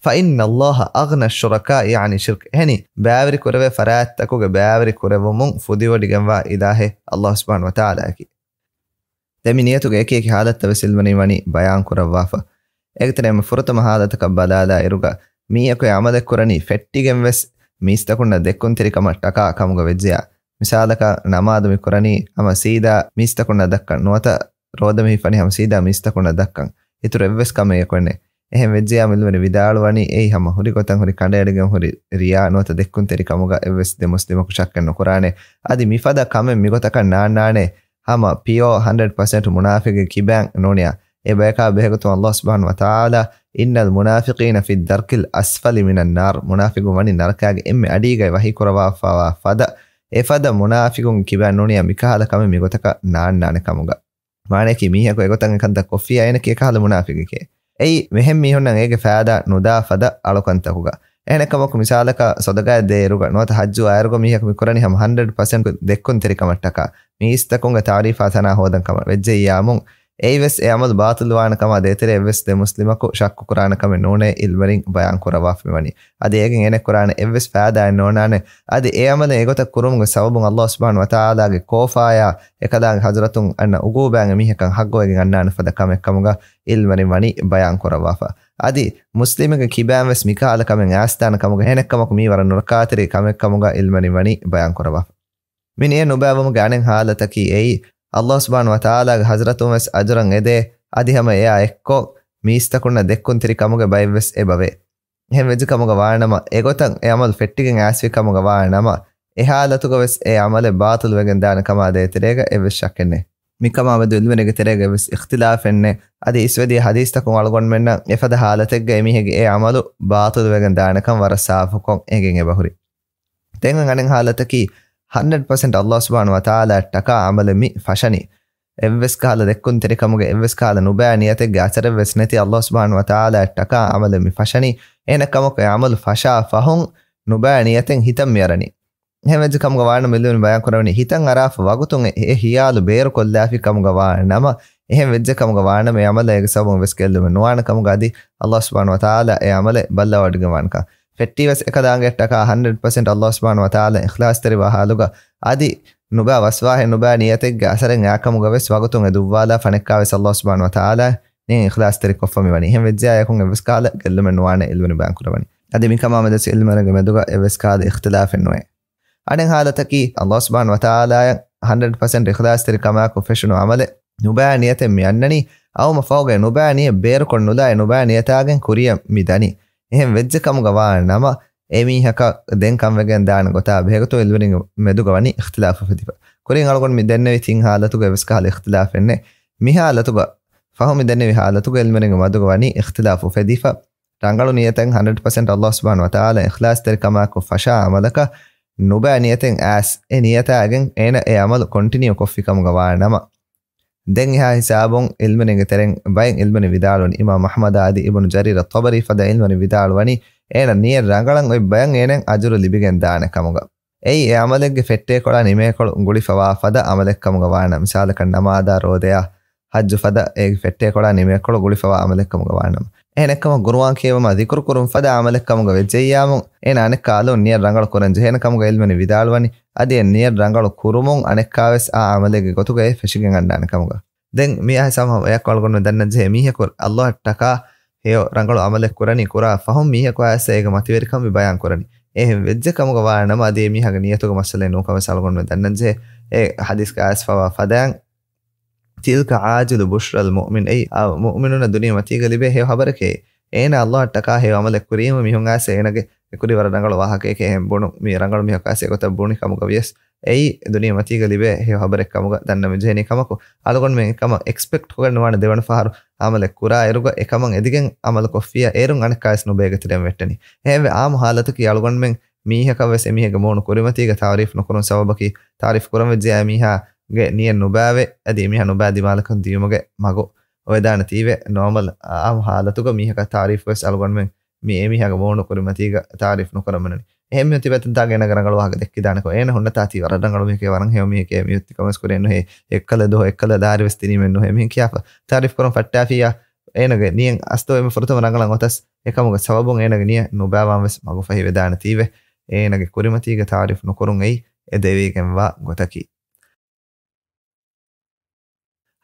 فإن الله أغنى الشركاء عن الشرك. އެހެނީ، ބައިވެރި ކުރެވޭ ފަރާތްތަކުގެ ބައިވެރި ކުރެވުމުން ފުދިވޮޑިގެންވާ އިލާހެއް ﷲ ސުބްޙާނަހޫ ވަތަޢާލާއަކީ. ދެން މި ނިޔަތުގެ އެކި އެކި ޙާލަތްތައް ވެސް ޢިލްމުވެރިން ވަނީ ބަޔާން ކުރައްވާފަ. އޭގެ ތެރެއިން ފުރަތަމަ ޙާލަތަކަށް ބަލާލާ އިރުގަ، މީހަކު އެ ޢަމަލެއް ކުރަނީ ފެއްޓިގެން ވެސް މީސްތަކުންނަށް ދެއްކުންތެރިކަމަށްޓަކާ ކަމުގަ ވެއްޖެޔާ. މިސާލަކަށް، ނަމާދު މި ކުރަނީ ހަމަ ސީދާ މީސްތަކުންނަށް ދައްކަން ނުވަތަ ރޯދަ މި ހިފަނީ ހަމަ ސީދާ މީސްތަކުންނަށް ދައްކަން. އިތުރު އެއްވެސް ކަމެއް އެކު ނެތް. އެހެން ވެއްޖެޔާ ޢިލްމުވެރިން ވިދާޅުވަނީ، އެއީ ހަމަ ހުރި ގޮތަށް ހުރި ކަނޑައެޅިގެން ހުރި ރިޔާ ނުވަތަ ދެއްކުންތެރި ކަމުގަ އެއްވެސް ދެ މުސްލިމަކު ޝައްކެއް ނުކުރާނެ. އަދި މިފަދަ ކަމެއް މިގޮތަކަށް ނާންނާނެ، ހަމަ ޕިއޯ ހަންޑްރެޑް ޕަސެންޓް މުނާފިގެއް ކިބައިން ނޫނިޔާ. އެ ބަޔަކާ ބެހޭގޮތުން ﷲ ސުބްޙާނަހޫ ވަތަޢާލާ، إن المنافقين في الدرك الأسفل من النار، މުނާފިގުން ވަނީ ނަރަކާގެ އެންމެ އަޑީގައި ވަހީ ކުރައްވާފަވާ ފަދަ، އެފަދަ މުނާފިގުން ކިބައިން ނޫނިޔާ މިކަހަލަ ކަމެއް މިގޮތަކަށް ނާންނާނެ ކަމުގަ. މާނައަކީ، މީހަކު އެގޮތަށް އެކަންތައް ކޮށްފިއްޔާ އޭނައަކީ އެކަހަލަ މުނާފިގެކޭ. އެއީ، މިހެން މީހުންނަށް އޭގެ ފައިދާ ނުދާ ފަދަ އަޅުކަންތަކުގަ. އެހެނެއްކަމަކު، މިސާލަކަށް، ސޮދަގާތް ދޭއިރުގަ ނުވަތަ ޙައްޖު އާއިރުގަ މީހަކު މި ކުރަނީ ހަމަ ހަންޑްރެޑް ޕަސެންޓް ދެއްކުންތެރިކަމަށްޓަކާ، މީސްތަކުންގެ ތަޢުރީފާ ސަނާ ހޯދަން ކަމަށް ވެއްޖެއްޔާމުން، އެއީވެސް އެ ޢަމަލު ބާޠިލުވާނެ ކަމާ ދޭތެރޭ އެއްވެސް ދެ މުސްލިމަކު ޝައްކު ކުރާނެ ކަމެއް ނޫނޭ ޢިލްމުވެރިން ބަޔާން ކުރައްވާފަ މިވަނީ. އަދި އޭގެން އޭނަ ކުރާނެ އެއްވެސް ފައިދާއެއް ނޯންނާނެ. އަދި އެ ޢަމަލެއް އެގޮތަށް ކުރުމުގެ ސަބަބުން ﷲ ސުބްޙާނަހޫ ވަތަޢާލާގެ ކޯފާޔާ އެކަލާނގެ ޙަޟްރަތުން އަންނަ ޢުޤޫބާއިން އެމީހަކަށް ޙައްޤުވެގެން އަންނާނެ ފަދަ ކަމެއް ކަމުގަ ޢިލްމުވެރިން ވަނީ ބަޔާން ކުރައްވާފަ. އަދި މުސްލިމެއްގެ ކިބައިން ވެސް މިކަހަލަ ކަމެއް އައިސްދާނެ ކަމުގަ އެހެނެއްކަމަކު މީ ވަރަށް ނުރައްކާތެރި ކަމެއް ކަމުގަ ޢިލްމުވެރިން ވަނީ ބަޔާން ކުރައްވާފަ. މި ނިޔަތް ނުބައިވުމުގެ އަނެއް ޙާލަތަކީ އެއީ، ﷲ ސުބްޙާނަހޫ ވަތަޢާލާގެ ޙަޟްރަތުން ވެސް އަޖުރަށް އެދޭ، އަދި ހަމަ އެއާ އެއްކޮށް، މީސްތަކުންނަށް ދެއްކުންތެރި ކަމުގެ ބައެއް ވެސް އެބަވޭ. އެހެން ވެއްޖެ ކަމުގަ ވާނަމަ، އެގޮތަށް އެ ޢަމަލު ފެއްޓިގެން އައިސްފި ކަމުގަ ވާނަމަ، އެ ޙާލަތުގަ ވެސް އެ ޢަމަލެއް ބާޠިލުވެގެން ދާނެ ކަމާ ދޭތެރޭގަ އެއްވެސް ޝައްކެއް ނެތް. މިކަމާ މެދު ޢިލްމުވެރިންގެ ތެރޭގަ އެއްވެސް އިޚްތިލާފެއް ނެތް. އަދި އިސްވެދިޔަ ޙަދީޘްތަކުން އަޅުގަނޑުމެންނަށް އެފަދަ ޙާލަތެއްގަ އެމީހެއްގެ އެ ޢަމަލު ބާޠިލުވެގެން ދާނެކަން ވަރަށް ސާފުކޮށް އެނގެން އެބަހުރި. ދެން އަނެއް ޙާލަތަކީ، ހަންޑްރެޑް ޕަސެންޓް ﷲ ސުބްޙާނަހޫ ވަތަޢާލާއަށްޓަކާ ޢަމަލެއް މި ފަށަނީ. އެއްވެސް ކަހަލަ ދެއްކުންތެރިކަމުގެ، އެއްވެސް ކަހަލަ ނުބައި ނިޔަތެއްގެ އަސަރެއްވެސް ނެތި ﷲ ސުބްޙާނަހޫ ވަތަޢާލާއަށްޓަކާ ޢަމަލެއް މި ފަށަނީ. އެހެނެއްކަމަކު އެ ޢަމަލު ފަށާ ފަހުން ނުބައި ނިޔަތެއް ހިތަށް މިއަރަނީ. އެހެން ވެއްޖެ ކަމުގަ ވާނަމަ، ޢިލްމުވެރިން ބަޔާން ކުރަވަނީ، ހިތަށް އަރާފަ ވަގުތުން އެ، އެ ޚިޔާލު ބޭރުކޮށްލާފި ކަމުގަ ވާ ނަމަ، އެހެން ވެއްޖެ ކަމުގަ ވާނަމަ، އެ ޢަމަލަށް އޭގެ ސަބަބުން ވެސް ގެއްލުމެއް ނުވާނެ ކަމުގަ އަދި ﷲ ސުބްޙާނަހޫ ވަތަޢާލާ އެ ޢަމަލެއް ބައްލަވަޑިގެން ވާނެކަން. ފެއްޓީވެސް އެކަލާނގެއަށްޓަކާ ހަންޑްރެޑް ޕަސެންޓް ﷲ ސުބްޙާނަހޫ ވަތަޢާލާ އިޚްލާޞްތެރިވާ ޙާލުގަ އަދި ނުބައި ވަސްވާހެއް ނުބައި ނިޔަތެއްގެ އަސަރެއް އާކަމުގަ ވެސް ވަގުތުން އެ ދުއްވާލާ ފަނެއްކާ ވެސް ﷲ ސުބްޙާނަހޫ ވަތަޢާލާ ނިޔަތް އިޚްލާޞްތެރިކޮށްފަ މިވަނީ. އެހެން ވެއްޖެޔާ އެކުން އެއްވެސް ކަހަލަ ގެއްލުމެއް ނުވާނެ ޢިލްމުވެރިން ބަޔާން ކުރަވަނީ. އަދި މިކަމާ މެދުވެސް ޢިލްމުވެރިންގެ މެދުގަ އެއްވެސް ކަހަލަ އިޚްތިލާފެއް ނުވޭ. އަނެއް ހާލަތަކީ، ﷲ ސުބްޙާނަހޫ ވަތަޢާލާއަށް ހަންޑްރެޑް ޕަސެންޓް އިޚްލާޞްތެރިކަމާއެކު ފެށުނު ޢަމަލެއް ނުބައި ނިޔަތެއް މި އަންނަނީ، އައުމަށް ފަހުގައި ނުބައި ނިޔަތް ބޭރުކޮށް ނުލާ އެ ނުބައި ނިޔަތާގެން ކުރިއަށް މި ދަނީ. އެހެން ވެއްޖެ ކަމުގަ ވާ ނަމަ، އެ މީހަކަށް ދެން ކަންވެގެން ދާނެ ގޮތާ ބެހޭގޮތުން ޢިލްމުވެރިންގެ މެދުގަ ވަނީ އިޚްތިލާފު އުފެދިފަ. ކުރިން އަޅުގަނޑު މި ދެންނެވި ތިން ހާލަތުގަ އެއްވެސް ކަހަލަ އިޚްތިލާފެއް ނެތް. މި ހާލަތުގަ، ފަހު މި ދެންނެވި ހާލަތުގަ ޢިލްމުވެރިންގެ މަދުގަ ވަނީ އިޚްތިލާފު އުފެދިފަ. ރަނގަޅު ނިޔަތެއް ހަންޑްރެޑް ޕަސެންޓް ﷲ ސުބްޙާނަހޫ ވަތަޢާލާ އިޚްލާޞްތެރިކަމާއެކު ފަށާ ޢަމަލަކަށް ނުބައި ނިޔަތެއް އައިސް، އެ ނިޔަތާގެން އޭނަ އެ ޢަމަލު ކޮންޓިނިއު ކޮށްފި ކަމުގަ ވާ ނަމަ، ދެން އެހާ ހިސާބުން ޢިލްމުވެރިންގެ ތެރެއިން ބައެއް ޢިލްމުވެރިން ވިދާޅުވަނީ، އިމާމް އަޙްމަދާ އަދި އިބްނު ޖަރީރު އައްޠަބަރީ ފަދަ ޢިލްމުވެރިން ވިދާޅުވަނީ، އޭނަ ނިޔަތް ރަނގަޅަށް އޮތް ބަޔަށް އޭނައަށް އަޖުރު ލިބިގެން ދާނެ ކަމުގަ. އެއީ އެ ޢަމަލެއްގެ ފެއްޓޭކޮޅާ ނިމޭކޮޅު ގުޅިފަވާ ފަދަ ޢަމަލެއް ކަމުގަ ވާނަމަ، މިސާލަކަށް ނަމާދާ ރޯދަޔާ ޙައްޖު ފަދަ އޭގެ ފެއްޓޭކޮޅާ ނިމޭކޮޅު ގުޅިފަވާ ޢަމަލެއް ކަމުގަ ވާނަމަ. އެހެނެއްކަމަށް ޤުރުއާން ކިޔެވުމާ ޛިކުރު ކުރުން ފަދަ ޢަމަލެއް ކަމުގަ ވެއްޖެއްޔާމު، އޭނަ އަނެއްކާ އަލުން ނިޔަތް ރަނގަޅު ކުރަން ޖެހޭނެ ކަމުގަ ޢިލްމުވެރިން ވިދާޅުވަނީ، އަދި އެ ނިޔަތް ރަނގަޅު ކުރުމުން އަނެއްކާވެސް އާ ޢަމަލެއްގެ ގޮތުގައި ފެށިގެން އަންނާނެ ކަމުގަ. ދެން މިއާ ހިސާބުން އެއަކު އަޅުގަނޑުމެން ދަންނަން ޖެހޭ މީހަކު ﷲ އަށްޓަކާ ހެޔޮ ރަނގަޅު ޢަމަލެއް ކުރަނީ ކުރާ ފަހުން މީހަކު އައިސް އޭގެ މަތިވެރިކަން މި ބަޔާން ކުރަނީ. އެހެން ވެއްޖެ ކަމުގަ ވާ ނަމަ އަދި އެ މީހާގެ ނިޔަތުގެ މައްސަލައެއް ނޫން ކަމަށް އަޅުގަނޑުމެން ދަންނަން ޖެހޭ. އެ ޙަދީޘްގައި އައިސްފަވާ ފަދައިން، تلك عاجل بشرى المؤمن، އެއީ އާ މުއުމިނުންނަށް ދުނިޔެ މަތީގަ ލިބޭ ހެޔޮ ޚަބަރެކޭ. އޭނާ ﷲ އަށްޓަކާ ހެޔޮ ޢަމަލެއް ކުރީމަ މީހުން އައިސް އޭނާގެ އެކުދި ވަރަށް ރަނގަޅު ވާހަކައެކޭ. އެހެން ބުނު މީ ރަނގަޅު މީހަކު އައިސް އެގޮތަށް ބުނި ކަމުގަ ވިޔަސް، އެއީ ދުނިޔެ މަތީގަ ލިބޭ ހެޔޮ ޚަބަރެއް ކަމުގަ ދަންނަން މި ޖެހެނީ ކަމަކު، އަޅުގަނޑުމެން އެކަމަށް އެކްސްޕެކްޓް ކޮށްގެން ނުވާނެ ދެވަނަ ފަހަރު ޢަމަލެއް ކުރާ އިރުގަ އެކަމަށް އެދިގެން ޢަމަލު ކޮށްފިއްޔާ އޭރުން އަނެއްކާވެސް ނުބޭގެ ތެރެއިން ވެއްޓެނީ. އެހެންވެ، ޢާއްމު ޙާލަތަކީ އަޅުގަނޑުމެން މީހަކަށްވެސް އެމީހެއްގެ މޫނު ކުރިމަތީގަ ތަޢުރީފް ނުކުރުން ސަބަބަކީ، ތަޢުރީފް ކުރަން ވެއްޖެ އެމީހާގެ ނިޔަތް ނުބައިވެ، އަދި އެމީހާ ނުބައި ދިމާލަކަށް ދިޔުމުގެ މަގު އޮވެދާނެތީވެ. ނޯމަލް ޢާއްމު ޙާލަތުގަ މީހަކަށް ތަޢުރީފްވެސް އަޅުގަނޑުމެން މި އެމީހާގެ މޫނު ކުރިމަތީގަ ތަޢުރީފް ނުކުރަމުންނަނީ. އެހެން މިއޮތީ ބަތަންތާގެ އޭނަގެ ރަނގަޅު ވާހަކަ ދެއްކިދާނެކޮ، އޭނަ ހުންނަތާތީ ވަރަށް ރަނގަޅު މީހެކޭ، ވަރަށް ހެޔޮ މީހެކޭ، މިއޮތީ ކަމެއް ކުރޭ ނުހޭ، އެއްކަލަ ދުވަހު އެއްކަލަ ދާރިވެސް ދިނީމެއް ނުހޭ، މިހެން ކިޔާފަ ތަޢުރީފް ކުރަން ފައްޓާފިއްޔާ، އޭނަގެ ނިޔަތް އަސްލު އެންމެ ފުރަތަމަ ރަނގަޅަށް އޮތަސް، އެކަމުގެ ސަބަބުން އޭނަގެ ނިޔަތް ނުބައިވާން ވެސް މަގުފަހިވެދާނެތީވެ. އޭނަގެ ކުރިމަތީގަ ތަޢުރީފް ނުކުރުން އެއީ އެ ދެވިގެންވާ ގޮތަކީ.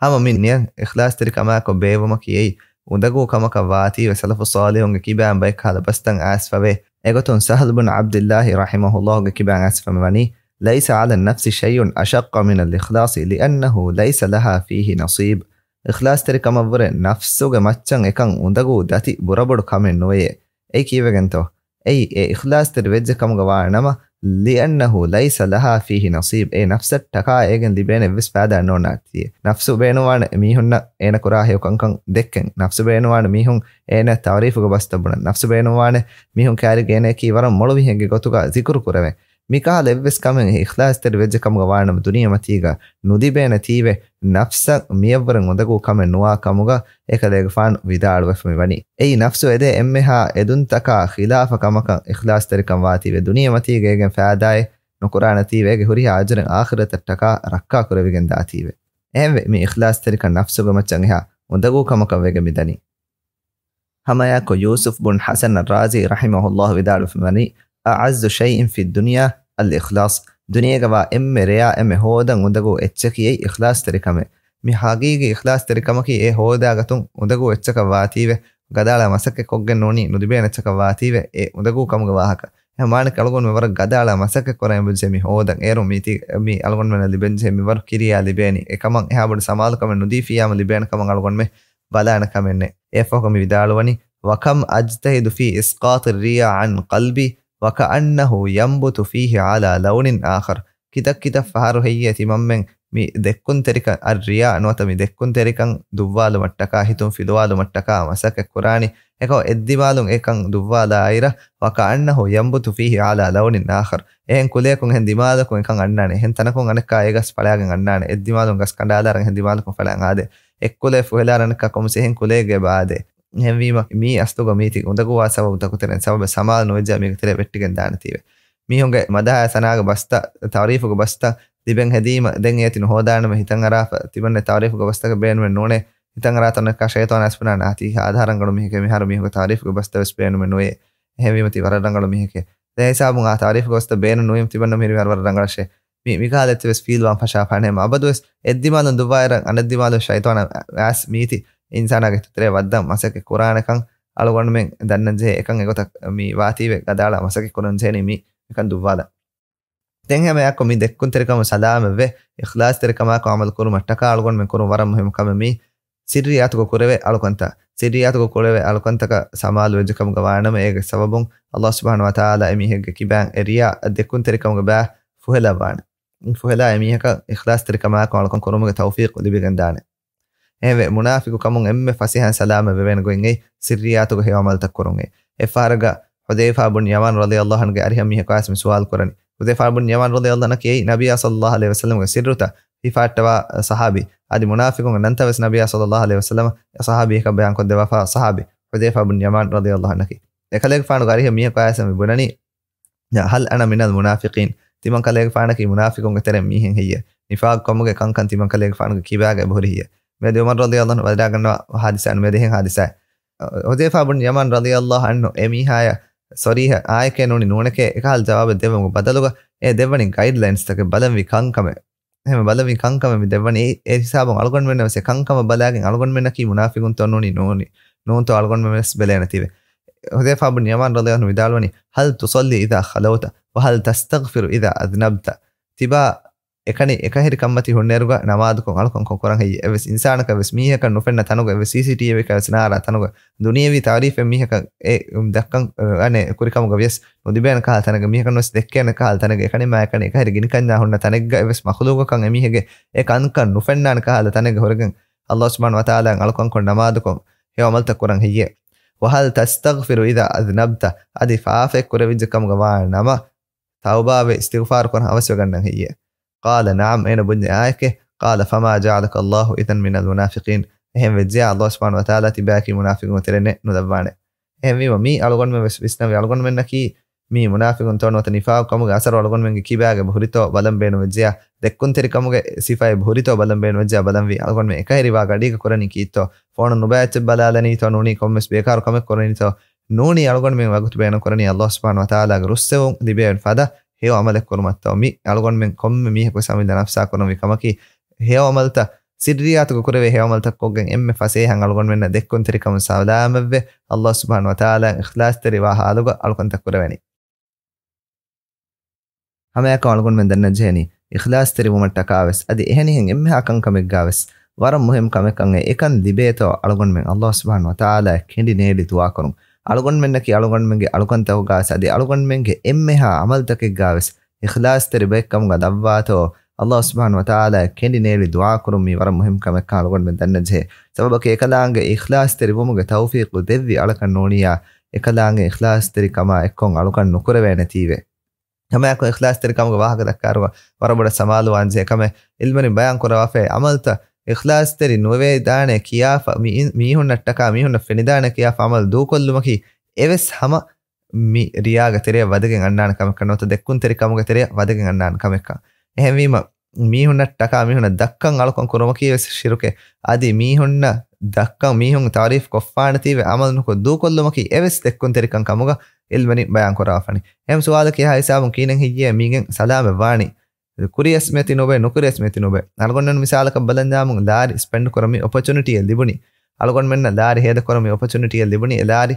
ހަމަ މި ނިޔަތް އިޚްލާޞްތެރިކަމާއެކު ބޭއްވުމަކީ އެއީ އުނދަގޫ ކަމަކަށް ވާތީވެ، ސަލަފުއް ޞާލިޙުންގެ ކިބައިން ބައެއް ކަހަލަ ބަސްތައް އައިސްފަވޭ. އެގޮތުން ސަހްލު ބުން ޢަބްދިއްލާހި ރަޙިމަހުﷲގެ ކިބައިން އައިސްފަ މިވަނީ، ليس على النفس شيء أشق من الإخلاص لأنه ليس لها فيه نصيب. އިޚްލާޞްތެރިކަމަށްވުރެ ނަފްސުގެ މައްޗަށް އެކަން އުނދަގޫ ދަތި ބުރަބޮޑު ކަމެއް ނުވެޔޭ. އެއީ ކީއްވެގެންތޯ؟ އެއީ އެ އިޚްލާޞްތެރި ވެއްޖެ ކަމުގަ ވާ ނަމަ، لأنه ليس لها فيه نصيب، އެ ނަފްސަށްޓަކާ އޭގެން ލިބޭނެ އެއްވެސް ފައިދާ ނޯންނާތީ. ނަފްސު ބޭނުންވާނެ މީހުންނަށް އޭނަ ކުރާ ހެޔޮ ކަންކަން ދެއްކެން. ނަފްސު ބޭނުންވާނެ މީހުން އޭނަ ތަޢުރީފުގެ ބަސްތައް ބުނަން. ނަފްސު ބޭނުންވާނެ މީހުން ކައިރިގެ އޭނައަކީ ވަރަށް މޮޅު މީހެއްގެ ގޮތުގަ ޒިކުރު ކުރެވެން. މިކަހަލަ އެއްވެސް ކަމެއް އެ އިޚްލާޞްތެރި ވެއްޖެ ކަމުގަ ވާނަމަ ދުނިޔެމަތީގަ ނުލިބޭނެތީވެ، ނަފްސަށް މިޔަށްވުރެން އުނދަގޫ ކަމެއް ނުވާ ކަމުގަ އެކަލޭގެފާނު ވިދާޅުވެފަ މިވަނީ. އެއީ ނަފްސު އެދޭ އެންމެހާ އެދުންތަކާ ޚިލާފަށް ކަމަކަށް އިޚްލާޞްތެރިކަން ވާތީވެ، ދުނިޔެމަތީގަ އޭގެން ފައިދާއެއް ނުކުރާނެތީވެ، އޭގެ ހުރިހާ އަޖުރެއް އާޚިރަތަށްޓަކާ ރައްކާ ކުރެވިގެން ދާތީވެ. އެހެންވެ، މި އިޚްލާޞްތެރިކަން ނަފްސުގެ މައްޗަށް އެހާ އުނދަގޫ ކަމަކަށް ވެގެން މިދަނީ. ހަމައެއާއެކު ޔޫސުފް ބުން ޙަސަން އައްރާޒީ ރަޙިމަހުﷲ ވިދާޅުވެފަ މިވަނީ، أعز شيء في الدنيا الإخلاص. ދުނިޔޭގަ ވާ އެންމެ ރެޔާ އެންމެ ހޯދަން އުނދަގޫ އެއްޗަކީ އެއީ އިޚްލާޞްތެރިކަމެއް. މި ޙަޤީޤީ އިޚްލާޞްތެރިކަމަކީ އެ ހޯދާ ގޮތުން އުނދަގޫ އެއްޗަކަށް ވާތީވެ، ގަދައަޅާ މަސައްކަތް ކޮށްގެން ނޫނީ ނުލިބޭނެ އެއްޗަކަށް ވާތީވެ، އެ އުނދަގޫ ކަމުގެ ވާހަކަ. އެހެން މާނައަކީ އަޅުގަނޑުމެން ވަރަށް ގަދައަޅާ މަސައްކަތް ކުރަން އެބަޖެހޭ މި ހޯދަން. އޭރުން މީތި، މީ އަޅުގަނޑުމެންނަށް ލިބެންޖެހޭ މިވަރު ކިރިޔާ ލިބޭނީ. އެކަމަށް އެހާ ބޮޑު ސަމާލުކަމެއް ނުދީފިއްޔާމު ލިބޭނެ ކަމަށް އަޅުގަނޑުމެން ބަލާނެ ކަމެއް ނެތް. އެއަށްފަހު މި ވިދާޅުވަނީ، وكم أجتهد في إسقاط الرياء عن قلبي وكأنه ينبت فيه على لون آخر. ކިތައް ކިތައް ފަހަރު ހެއްޔޭ ތިމަންމެން މި ދެއްކުންތެރިކަން، އައްރިޔާ ނުވަތަ މި ދެއްކުންތެރިކަން ދުއްވާލުމަށްޓަކާ، ހިތުން ފިލުވާލުމަށްޓަކާ މަސައްކަތް ކުރާނީ. އެކަމަކު އެއްދިމާލުން އެކަން ދުއްވާލާއިރަށް، وكأنه ينبت فيه على لون آخر. އެހެން ކުލަޔަކުން އެހެން ދިމާލަކުން އެކަން އަންނާނެ. އެހެން ތަނަކުން އަނެއްކާ އެ ގަސް ފަޅާގެން އަންނާނެ. އެއްދިމާލުން ގަސް ކަނޑާލާރަން އެހެން ދިމާލަކުން ފަޅާން އާދޭ. އެއްކުލައެއް ފުހެލާރަނެއްކާ ކޮންމެސް އެހެން ކުލައެއްގައި އާދޭ. އެހެންވީމަ، މީ އަސްލުގަ މީތި އުނދަގޫވާ ސަބަބުތަކު ތެރެއިން ސަބަބެއް ސަމާލު ނުވެއްޖާ މީގެ ތެރެއަށް ވެއްޓިގެން ދާނެތީވެ. މީހުންގެ މަދަޙައާ ސަނާގެ ބަސްތައް، ތަޢުރީފުގެ ބަސްތައް ލިބެން ހެދީމަ، ދެން އޭތި ނުހޯދާނަމޭ ހިތަށް އަރާފަ ތިބަންނެ ތަޢުރީފުގެ ބަސްތަކެއް ބޭނުމެއް ނޫނޭ. ހިތަށް އަރާ ތަނަކަށް ޝައިޠާނާ އަސްފުނާނާ ތީ ހާދަހާ ރަނގަޅު މީހެކޭ، މިހާރު މީހުންގެ ތަޢުރީފުގެ ބަސްތައް ވެސް ބޭނުމެއް ނުވޭ. އެހެންވީމަ ތީ ވަރަށް ރަނގަޅު މީހެކޭ. ދެން ހިސާބުން އާ ތަޢުރީފުގެ ބަސްތައް ބޭނުން ނުވީމަ ތިބަންނަ މިހިރީ ވަރަށް ރަނގަޅަށޭ. މި، މިކަހަލަ އެއްޗެއް ވެސް ފީލްވާން ފަށާފާނެ ހަމަ އަބަދުވެސް އެއްދިމާލުން ދުއްވާއިރަށް އަނެއްދިމާލުން ޝައިޠާނާ އައިސް މީތި އިންސާނާގެ ހިތުތެރޭ ވައްދަން މަސައްކަތް ކުރާނެކަން އަޅުގަނޑުމެން ދަންނަންޖެހޭ އެކަން އެގޮތަށް މި ވާތީވެ ގަދައަޅާ މަސައްކަތް ކުރަން ޖެހެނީ މި އެކަން ދުއްވާލަން. ދެން ހަމައެއާއެކު މި ދެއްކުންތެރިކަމުން ސަލާމަތްވެ، އިޚްލާޞްތެރިކަމާއެކު ޢަމަލު ކުރުމަށްޓަކާ އަޅުގަނޑުމެން ކުރުން ވަރަށް މުހިއްމު ކަމެއް މީ ސިއްރިއްޔާތުގަ ކުރެވޭ އަޅުކަންތައް. ސިއްރިއްޔާތުގަ ކުރެވޭ އަޅުކަންތަކަށް ސަމާލުވެއްޖެ ކަމުގަ ވާނަމަ، އޭގެ ސަބަބުން ﷲ ސުބްޙާނަހޫ ވަތަޢާލާ އެމީހެއްގެ ކިބައިން އެ ރިޔާ ދެއްކުންތެރިކަމުގެ ބައި ފުހެލައްވާނެ. ފުހެލާ އެމީހަކަށް އިޚްލާޞްތެރިކަމާއެކު އަޅުކަން ކުރުމުގެ ތައުފީޤު ލިބިގެންދާނެ. އެހެންވެ، މުނާފިޤުކަމުން އެންމެ ފަސޭހައިން ސަލާމަތް ވެވޭނެ ގޮތް އެއީ، ސިއްރިއްޔާތުގަ ހެޔޮ ޢަމަލުތައް ކުރުން އެއީ. އެއްފަހަރަކަށް ޙުޛައިފާ ބުން ޔަމާން ރަޟިޔަﷲ ޢަންހުގެ އަރިހަށް މީހަކު އައިސް މި ސުވާލު ކުރަނީ. ޙުޛައިފާ ބުން ޔަމާން ރަޟިޔަﷲ ޢަންހު ކިޔައީ، ނަބިއްޔާ ޞައްލަﷲ ޢަލައިހި ވަސައްލަމްގެ ސިއްރުތައް ހިފާއްޓަވާ ޞަޙާބީ. އަދި މުނާފިޤުންގެ ނަންތައް ވެސް ނަބިއްޔާ ޞައްލަﷲ ޢަލައިހި ވަސައްލަމަށް އެ ޞަޙާބީއަކަށް ބަޔާންކޮށްދެއްވާފަ ޞަޙާބީ ޙުޛައިފާ ބުން ޔަމާން ރަޟިޔަﷲ ޢަންހަކީ. އެކަލޭގެފާނުގެ އަރިހަށް މީހަކު އައިސް މި ބުނަނީ، ހަލް އަނަ މިނަލް މުނާފިޤީން؟ ތިމަން ކަލޭގެފާނަކީ މުނާފިޤުންގެ ތެރެއިން މީހެއް ހެއްޔޭ؟ ނިފާޤުކަމުގެ ކަންކަން ތިމަން ކަލޭގެފާނުގެ ކިބާގައި ބުހުރި ހެއްޔޭ؟ މިއަދު ޢުމަރު ރަޟިޔަﷲ ޢަންހު ވަދެގަންނަވާ ހާދިސާ މިއަދު އެހެން ހާދިސާއެއް. ޙުޛައިފާ ބުން ޔަމާން ރަޟިޔަﷲ ޢަންހު އެ މީހާޔަށް ޞަރީޙަ އާނއެކޭ ނޫނީ ނޫނެކޭ އެކަހަލަ ޖަވާބެއް ދެއްވުމުގެ ބަދަލުގަ އެ ދެއްވަނީ ގައިޑްލައިންސްތަކެއް، ބަލަންވީ ކަންކަމެއް. އެހެން ބަލަންވީ ކަންކަމެއް މި ދެއްވަނީ. އެ، އެ ހިސާބުން އަޅުގަނޑުމެންނަށް ވެސް އެ ކަންކަމަށް ބަލާގެން އަޅުގަނޑުމެންނަކީ މުނާފިޤުންތޯ ނޫނީ ނޫނީ، ނޫންތޯ އަޅުގަނޑުމެން ވެސް ބެލޭނެތީވެ. ޙުޛައިފާ ބުން ޔަމާން ރަޟިޔަﷲ ޢަންހު ވިދާޅުވަނީ، ހަލް ތުޞައްލީ އިޛާ ޚަލަވްތަ ވަހަލް ތަސްތަޣްފިރު އިޛާ އަޛްނަބްތަ؟ ތިބާ އެކަނި އެކަހެރި ކަންމަތި ހުންނައިރުގަ ނަމާދުކޮށް އަޅުކަން ކޮށް ކުރަން ހެއްޔޭ؟ އެއްވެސް އިންސާނަކަށް ވެސް މީހަކަށް ނުފެންނަ ތަނުގަ، އެއްވެސް ސީސީޓީވީ ކައި ވެސް ނާރާ ތަނުގަ، ދުނިޔެވީ ތަޢުރީފެއް މީހަކަށް އެ ދައްކަން، އަނެއް ކުރިކަމުގަ ވިޔަސް ނުލިބޭނެ ކަހަލަ ތަނެއްގަ، މީހަކަށް ނުވެސް ދެއްކޭނެ ކަހަލަ ތަނެއްގަ، އެކަނިމާ އެކަނި އެކަހެރި ގިނިކަންޏާ ހުންނަ ތަނެއްގަ އެއްވެސް މަޚުލޫގަކަށް އެމީހެއްގެ އެ ކަންކަން ނުފެންނާނެ ކަހަލަ ތަނެއްގަ ހުރެގެން ﷲ ސުބްޙާނަހޫ ވަތަޢާލާއަށް އަޅުކަންކޮށް ނަމާދުކޮށް ހެޔޮ ޢަމަލުތައް ކުރަން ހެއްޔޭ؟ ވަހަލް ތަސްތަޣްފިރު އިޛާ އަޛްނަބްތަ؟ އަދި ފާފައެއް ކުރެވިއްޖެ ކަމުގަ ވާ ނަމަ، ތައުބާވެ އިސްތިޣްފާރު ކުރަން އަވަސްވެގަންނަން ހެއްޔޭ؟ ޤާލަ ނަޢަމް، އޭނަ ބުންޏެ އާނއެކޭ. ޤާލަ ފަމާ ޖަޢަލަކަ ﷲ އިޛަން މިނަލް މުނާފިޤީން. އެހެން ވެއްޖެޔާ ﷲ ސުބްޙާނަހޫ ވަތަޢާލާ ތިބާއަކީ މުނާފިޤުންގެ ތެރެއިންނޭ ނުލައްވާނެ. އެހެންވީމަ މީ އަޅުގަނޑުމެން ވެސް ވިސްނަވި އަޅުގަނޑުމެންނަކީ މީ މުނާފިޤުންތޯ ނުވަތަ ނިފާޤުކަމުގެ އަސަރު އަޅުގަނޑުމެންގެ ކިބާގަ ހުރިތޯ ބަލަން ބޭނުންވެއްޖެޔާ، ދެއްކުންތެރިކަމުގެ ސިފައެއް ހުރިތޯ ބަލަން ބޭނުންވެއްޖެޔާ ބަލަންވީ އަޅުގަނޑުމެން އެކަހެރިވާ ގަޑީގަ ކުރަނީ ކީއްތޯ؟ ފޯނުން ނުބައި އެއްޗެއް ބަލާލަނީތޯ ނޫނީ ކޮންމެސް ބޭކާރު ކަމެއް ކުރަނީތޯ؟ ނޫނީ އަޅުގަނޑުމެން ވަގުތު ބޭނުން ކުރަނީ ﷲ ސުބްޙާނަހޫ ވަތަޢާލާގެ ރުއްސެވުން ލިބޭނެ ފަދަ ހެޔޮ ޢަމަލެއް ކުރުމަށްތޯ؟ މި އަޅުގަނޑުމެން ކޮންމެ މީހަކު ވެސް އަމިއްލަ ނަފްސާ ކުރަންވީ ކަމަކީ، ހެޔޮ ޢަމަލުތައް ސިއްރިއްޔާތުގަ ކުރެވޭ ހެޔޮ ޢަމަލުތައް ކޮށްގެން އެންމެ ފަސޭހައިން އަޅުގަނޑުމެންނަށް ދެއްކުންތެރިކަމުން ސަލާމަތްވެ، ﷲ ސުބްޙާނަހޫ ވަތަޢާލާއަށް އިޚްލާޞްތެރިވާ ޙާލުގަ އަޅުކަންތައް ކުރެވެނީ. ހަމައެއާއެކު އަޅުގަނޑުމެން ދަންނަންޖެހެނީ، އިޚްލާޞްތެރިވުމަށްޓަކާވެސް އަދި އެހެނިހެން އެންމެހާ ކަންކަމެއްގާވެސް ވަރަށް މުހިއްމު ކަމެއްކަން އެ އެކަން ލިބޭތޯ އަޅުގަނޑުމެން ﷲ ސުބްޙާނަހޫ ވަތަޢާލާއަށް ކެނޑި ނޭޅި ދުޢާކުރުން. އަޅުގަނޑުމެންނަކީ އަޅުގަނޑުމެންގެ އަޅުކަންތަކުގާވެސް އަދި އަޅުގަނޑުމެންގެ އެންމެހާ ޢަމަލުތަކެއްގާވެސް އިޚްލާޞްތެރި ބައެއްކަމުގަ ލައްވާތޯ، ﷲ ސުބްޙާނަހޫ ވަތަޢާލާއަށް ކެނޑި ނޭޅި ދުޢާކުރުން މީ ވަރަށް މުހިއްމު ކަމެއްކަން އަޅުގަނޑުމެން ދަންނަންޖެހޭ. ސަބަބަކީ އެކަލާނގެ އިޚްލާޞްތެރިވުމުގެ ތައުފީޤު ދެއްވި އަޅަކަށް ނޫނިއްޔާ، އެކަލާނގެ އިޚްލާޞްތެރިކަމާ އެއްކޮށް އަޅުކަން ނުކުރެވޭނެތީވެ. ހަމައެކު އިޚްލާޞްތެރިކަމުގެ ވާހަކަ ދައްކާއިރުގަ ވަރަށް ބޮޑަށް ސަމާލުވާންޖެހޭ ކަމެއް ޢިލްމުވެރިން ބަޔާން ކުރައްވާފައި ޢަމަލުތައް އިޚްލާޞްތެރި ނުވެވޭދާނެ ކިޔާފަ މި-، މީހުންނަށްޓަކާ މީހުންނަށް ފެނިދާނެ ކިޔާފަ ޢަމަލު ދޫކޮށްލުމަކީ އެވެސް ހަމަ މި ރިޔާގެ ތެރެއަށް ވަދެގެން އަންނާނެ ކަމެއްކަން ނުވަތަ ދެއްކުންތެރިކަމުގެ ތެރެއަށް ވަދެގެން އަންނާނެ ކަމެއްކަން. އެހެންވީމަ، މީހުންނަށް ޓަކާ މީހުންނަށް ދައްކަން އަޅުކަން ކުރުމަކީ ވެސް ޝިރުކެއް. އަދި މީހުންނަށް ދައްކަން މީހުން ތަޢުރީފް ކޮށްފާނެތީވެ ޢަމަލު ނުކޮށް ދޫކޮށްލުމަކީ އެވެސް ދެއްކުންތެރިކަން ކަމުގަ ޢިލްމުވެރިން ބަޔާން ކުރައްވާފަނި. އެހެން ސުވާލަކީ އެހާ ހިސާބުން ކިހިނެއް ހެއްޔޭ މީގެން ސަލާމަތް ވާނީ؟ ކުރިޔަސް މިއޮތީ ނުބޭ، ނުކުރިޔަސް މިއޮތީ ނުބޭ. އަޅުގަނޑުމެން މިސާލަކަށް ބަލަންޏާމުން ލާރި ސްޕެންޑް ކުރަން މި އޮޕޮޗުނިޓީއެއް ލިބުނީ. އަޅުގަނޑުމެންނަށް ލާރި ހޭދަކުރަން މި އޮޕޮޗުނިޓީއެއް ލިބުނީ. އެ ލާރި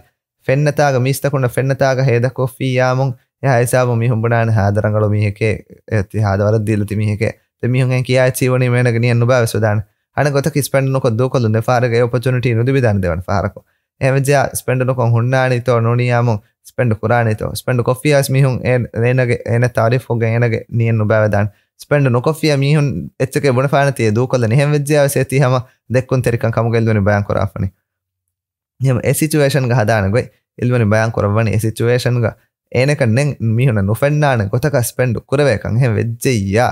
ފެންނަތާގަ މީސްތަކުންނަށް ފެންނަތާގަ ހޭދަކޮށްފިއްޔާމުން އެހާ ހިސާބުން މީހުން ބުނާނެ ހާދަ ރަނގަޅު މީހެކޭ، އެ ތި ހާދަ ވަރަށް ދީލަތި މީހެކޭ. ދެން މީހުން އެހެން ކިޔާ އެއްޗިހި ވަނީ މޭނަގެ ނިޔަން ނުބާވެސް ވެދާނެ. އަނެއް ގޮތަކީ ސްޕެންޑް ނުކޮށް ދޫކޮށްލުން ދެފަހަރަކަށް އެ އޮޕޮޗުނިޓީ ނުލިބިދާނެ ދެވަނަ ފަހަރަކު. އެހެންވެއްޖެޔާ ސްޕެންޑް ނުކޮށް ހުންނާނީތޯ ނޫނިއްޔާމުން ސްޕެންޑް ކުރާނީތޯ. ސްޕެންޑް ކޮށްފިއްޔާވެސް މީހުން އޭ-، އޭނަގެ، އޭނަ ތަޢުރީފްކޮށްގެން އޭނަގެ ނިޔަން ނުބާވެދާނެ. ސްޕެންޑް ނުކޮށްފިއްޔާ މީހުން އެއްޗެކޭ ބުނެފާނެތީ އެ ދޫކޮށްލަނީ. އެހެންވެއްޖެޔާވެސް އޭތި ހަމަ ދެއްކުންތެރިކަން ކަމުގަ ޢިލްމުވެރިން ބަޔާން ކުރައްވާފަނި. އެހެން އެ ސިޗުއޭޝަންގަ ހަދާނެ ގޮތް ޢިލްމުވެރިން ބަޔާން ކުރައްވަނީ އެ ސިޗުއޭޝަންގަ އޭނަކަށް ނެން މީހުންނަށް ނުފެންނާނެ ގޮތަކަށް ސްޕެންޑް ކުރެވޭކަން. އެހެން ވެއްޖެއްޔާ،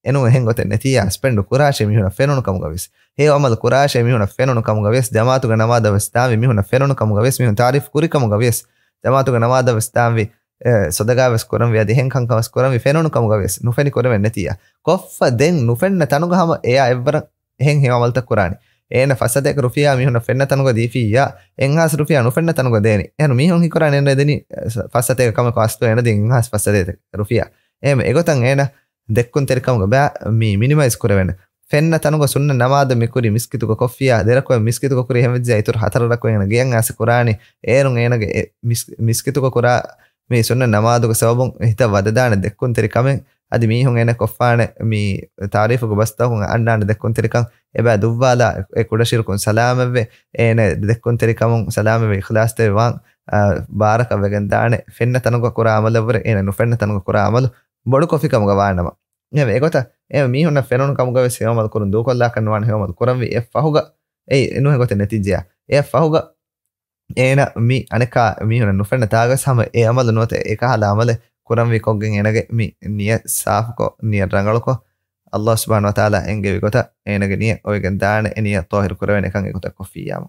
އެނޫން އެހެން ގޮތެއް ނެތިއްޔާ، ސްޕެންޑް ކުރާށޭ މީހުނަށް ފެނުނު ކަމުގަ ވިޔަސް، ހެޔޮ ޢަމަލު ކުރާށޭ މީހުނަށް ފެނުނު ކަމުގަ ވިޔަސް، ޖަމާޢަތުގެ ނަމާދަށް ވެސް ދާންވީ މީހުނަށް ފެނުނު ކަމުގަ ވިޔަސް، މީހުން ތަޢުރީފް ކުރި ކަމުގަ ވިޔަސް، ޖަމާޢަތުގެ ނަމާދަށް ވެސް ދާންވީ، އެ، ޞަދަޤާ ވެސް ކުރަންވީ، އަދި އެހެން ކަންކަން ވެސް ކުރަންވީ ފެނުނު ކަމުގަ ވިޔަސް، ނުފެނި ކުރެވެން ނެތިއްޔާ. ކޮށްފަ ދެން ނުފެންނަ ތަނުގަ ހަމަ އެޔާ އެއްވަރަށް އެހެން ހެޔޮ ޢަމަލުތައް ކުރާނީ. އޭނަ ފައްސަތޭކަ ރުފިޔާ މީހުންނަށް ފެންނަ ތަނުގަ ދީފިއްޔާ، އެއްހާސް ރުފިޔާ ނުފެންނަ ތަނުގަ ދޭނީ. އެހެން މީހުން ހީކުރާނީ އޭނަ ދެނީ ފައްސަތޭކަ ކަމެއް ކޮ އަސްލު އޭނަ ދީން އެއްހާސް ފައްސަތޭކަ ރުފިޔާ. އެހެން އެގޮތަށް އޭނަ ދެއްކުންތެރިކަމުގަ ބައި މި މިނިމައިޒް ކުރެވޭނެ. ފެންނަ ތަނުގަ ސުންނަ ނަމާދަށް މި ކުރި މިސްކިތުގަ ކޮށްފިއްޔާ، ދެ ރަކުޢަތް މިސްކިތުގަ ކުރި އެހެންވެއްޖެއްޔާ އިތުރު ހަތަރު ރަކުޢަތް އޭނަ ގެޔަށް އައިސް ކުރާނީ. އޭރުން އޭނަގެ އެ މިސް-، މިސްކިތުގަ ކުރާ މި ސުންނަ ނަމާދުގެ ސަބަބުން ހިތަށް ވަދެދާނެ ދެއްކުންތެރި ކަމެއް. އަދި މީހުން އޭނަ ކޮށްފާނެ މި ތާރީފުގެ ބަސްތަކުން އަންނާނެ ދެއްކުންތެރިކަން. އެބަ ދުއްވާލާ އެ ކުޑަ ޝިރުކުން ސަލާމަތްވެ، އޭނަ ދެއްކުންތެރިކަމުން ސަލާމަތްވެ އިޚްލާޞްތެރި ވާން، އާ، ބާރަކަށް ވެގެން ދާނެ. ފެންނަ ތަނުގަ ކުރާ އަމަލަށްވުރެ އޭނަ ނުފެންނަ ތަނުގަ ކުރާ އަމަލު ބޮޑު ކޮށްފި ކަމުގަ ވާނަމަ. އެހެންވެ، އެގޮތަށް އެ މީހުންނަށް ފެނުނު ކަމުގަވެސް ހެޔޮ އަމަލު ކުރުން ދޫކޮށްލާކަށް ނުވާނެ ހެޔޮ އަމަލު ކުރަންވީ. އެއަށް ފަހުގަ، އެއީ ނުހެ ގޮތެއް ނެތިއްޖެޔާ. އެއަށް ފަހުގަ އޭނަ މި އަނެއްކާ މީހުންނަށް ނުފެންނަ ތާގަސް ހަމަ އެ އަމަލު ނުވަތަ އެކަހަލަ އަމަލެއް ކުރަންވީ ކޮށްގެން އޭނަގެ މި ނިޔަތް ސާފުކޮށް، ނިޔަތް ރަނގަޅުކޮށް، އައްލާހު ސުބްޙާނަހު ވަތަޢާލާ އެންގެވި ގޮތަށް އޭނަގެ ނިޔަތް އޮވެގެން ދާނެ، އެ ނިޔަތް ޠާހިރު ކުރެވޭނެ ކަން އެގޮތަށް ކޮށްފިއްޔާމު.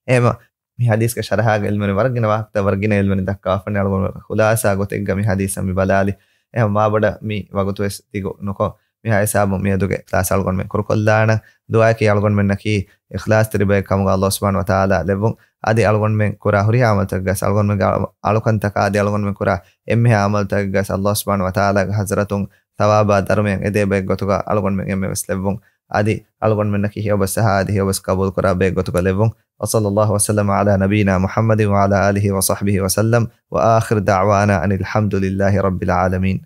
އެހެމަ މި ޙަދީޘްގެ ޝަރަޙާގެ ޢިލްމުވެރިން ވަރަށް ގިނަ ވާހަކަތައް ވަރަށް ގިނަ ޢިލްމުވެރިން ދައްކާފަން އަޅުގަނޑު ޚުލާޞާ ގޮތެއްގަ މި ޙަދީޘް މި ބަލާލި. އެހެމަ މާބޮޑަށް މި ވަގުތުވެސް ދިގު ނުކޮށް، މިހާ ހިސާބުން މިއަދުގެ ކްލާސް އަޅުގަނޑުމެން ކުރުކޮށްލާނަން. ދުޢާއަކީ އަޅުގަނޑުމެންނަކީ އިޚްލާޞްތެރި ބައެއް ކަމުގަ އައްލާހު ސުބްޙާނަހު ވަތަޢާލާ ލެއްވުން. އަދި އަޅުގަނޑުމެން ކުރާ ހުރިހާ ޢަމަލުތަކެއްގަސް، އަޅުގަނޑުމެންގެ އަޅު-، އަޅުކަންތަކާ އަދި އަޅުގަނޑުމެން ކުރާ އެންމެހާ ޢަމަލުތަކެއްގަސް އައްލާހު ސުބްޙާނަހު ވަތަޢާލާގެ ޙަޟްރަތުން ޘަވާބާ ދަރުމަޔަށް އެދޭ ބައެއް ގޮތުގަ އަޅުގަނޑުމެން އެންމެވެސް ލެއްވުން. އަދި އަޅުގަނޑުމެންނަކީ ހެޔޮބަސް އަހާ އަދި ހެޔޮބަސް ޤަބޫލުކުރާ ބައެއް ގޮތުގަ ލެއްވުން. وصلى الله وسلم على نبينا محمد وعلى آله وصحبه وسلم، وآخر دعوانا أن الحمد لله رب العالمين.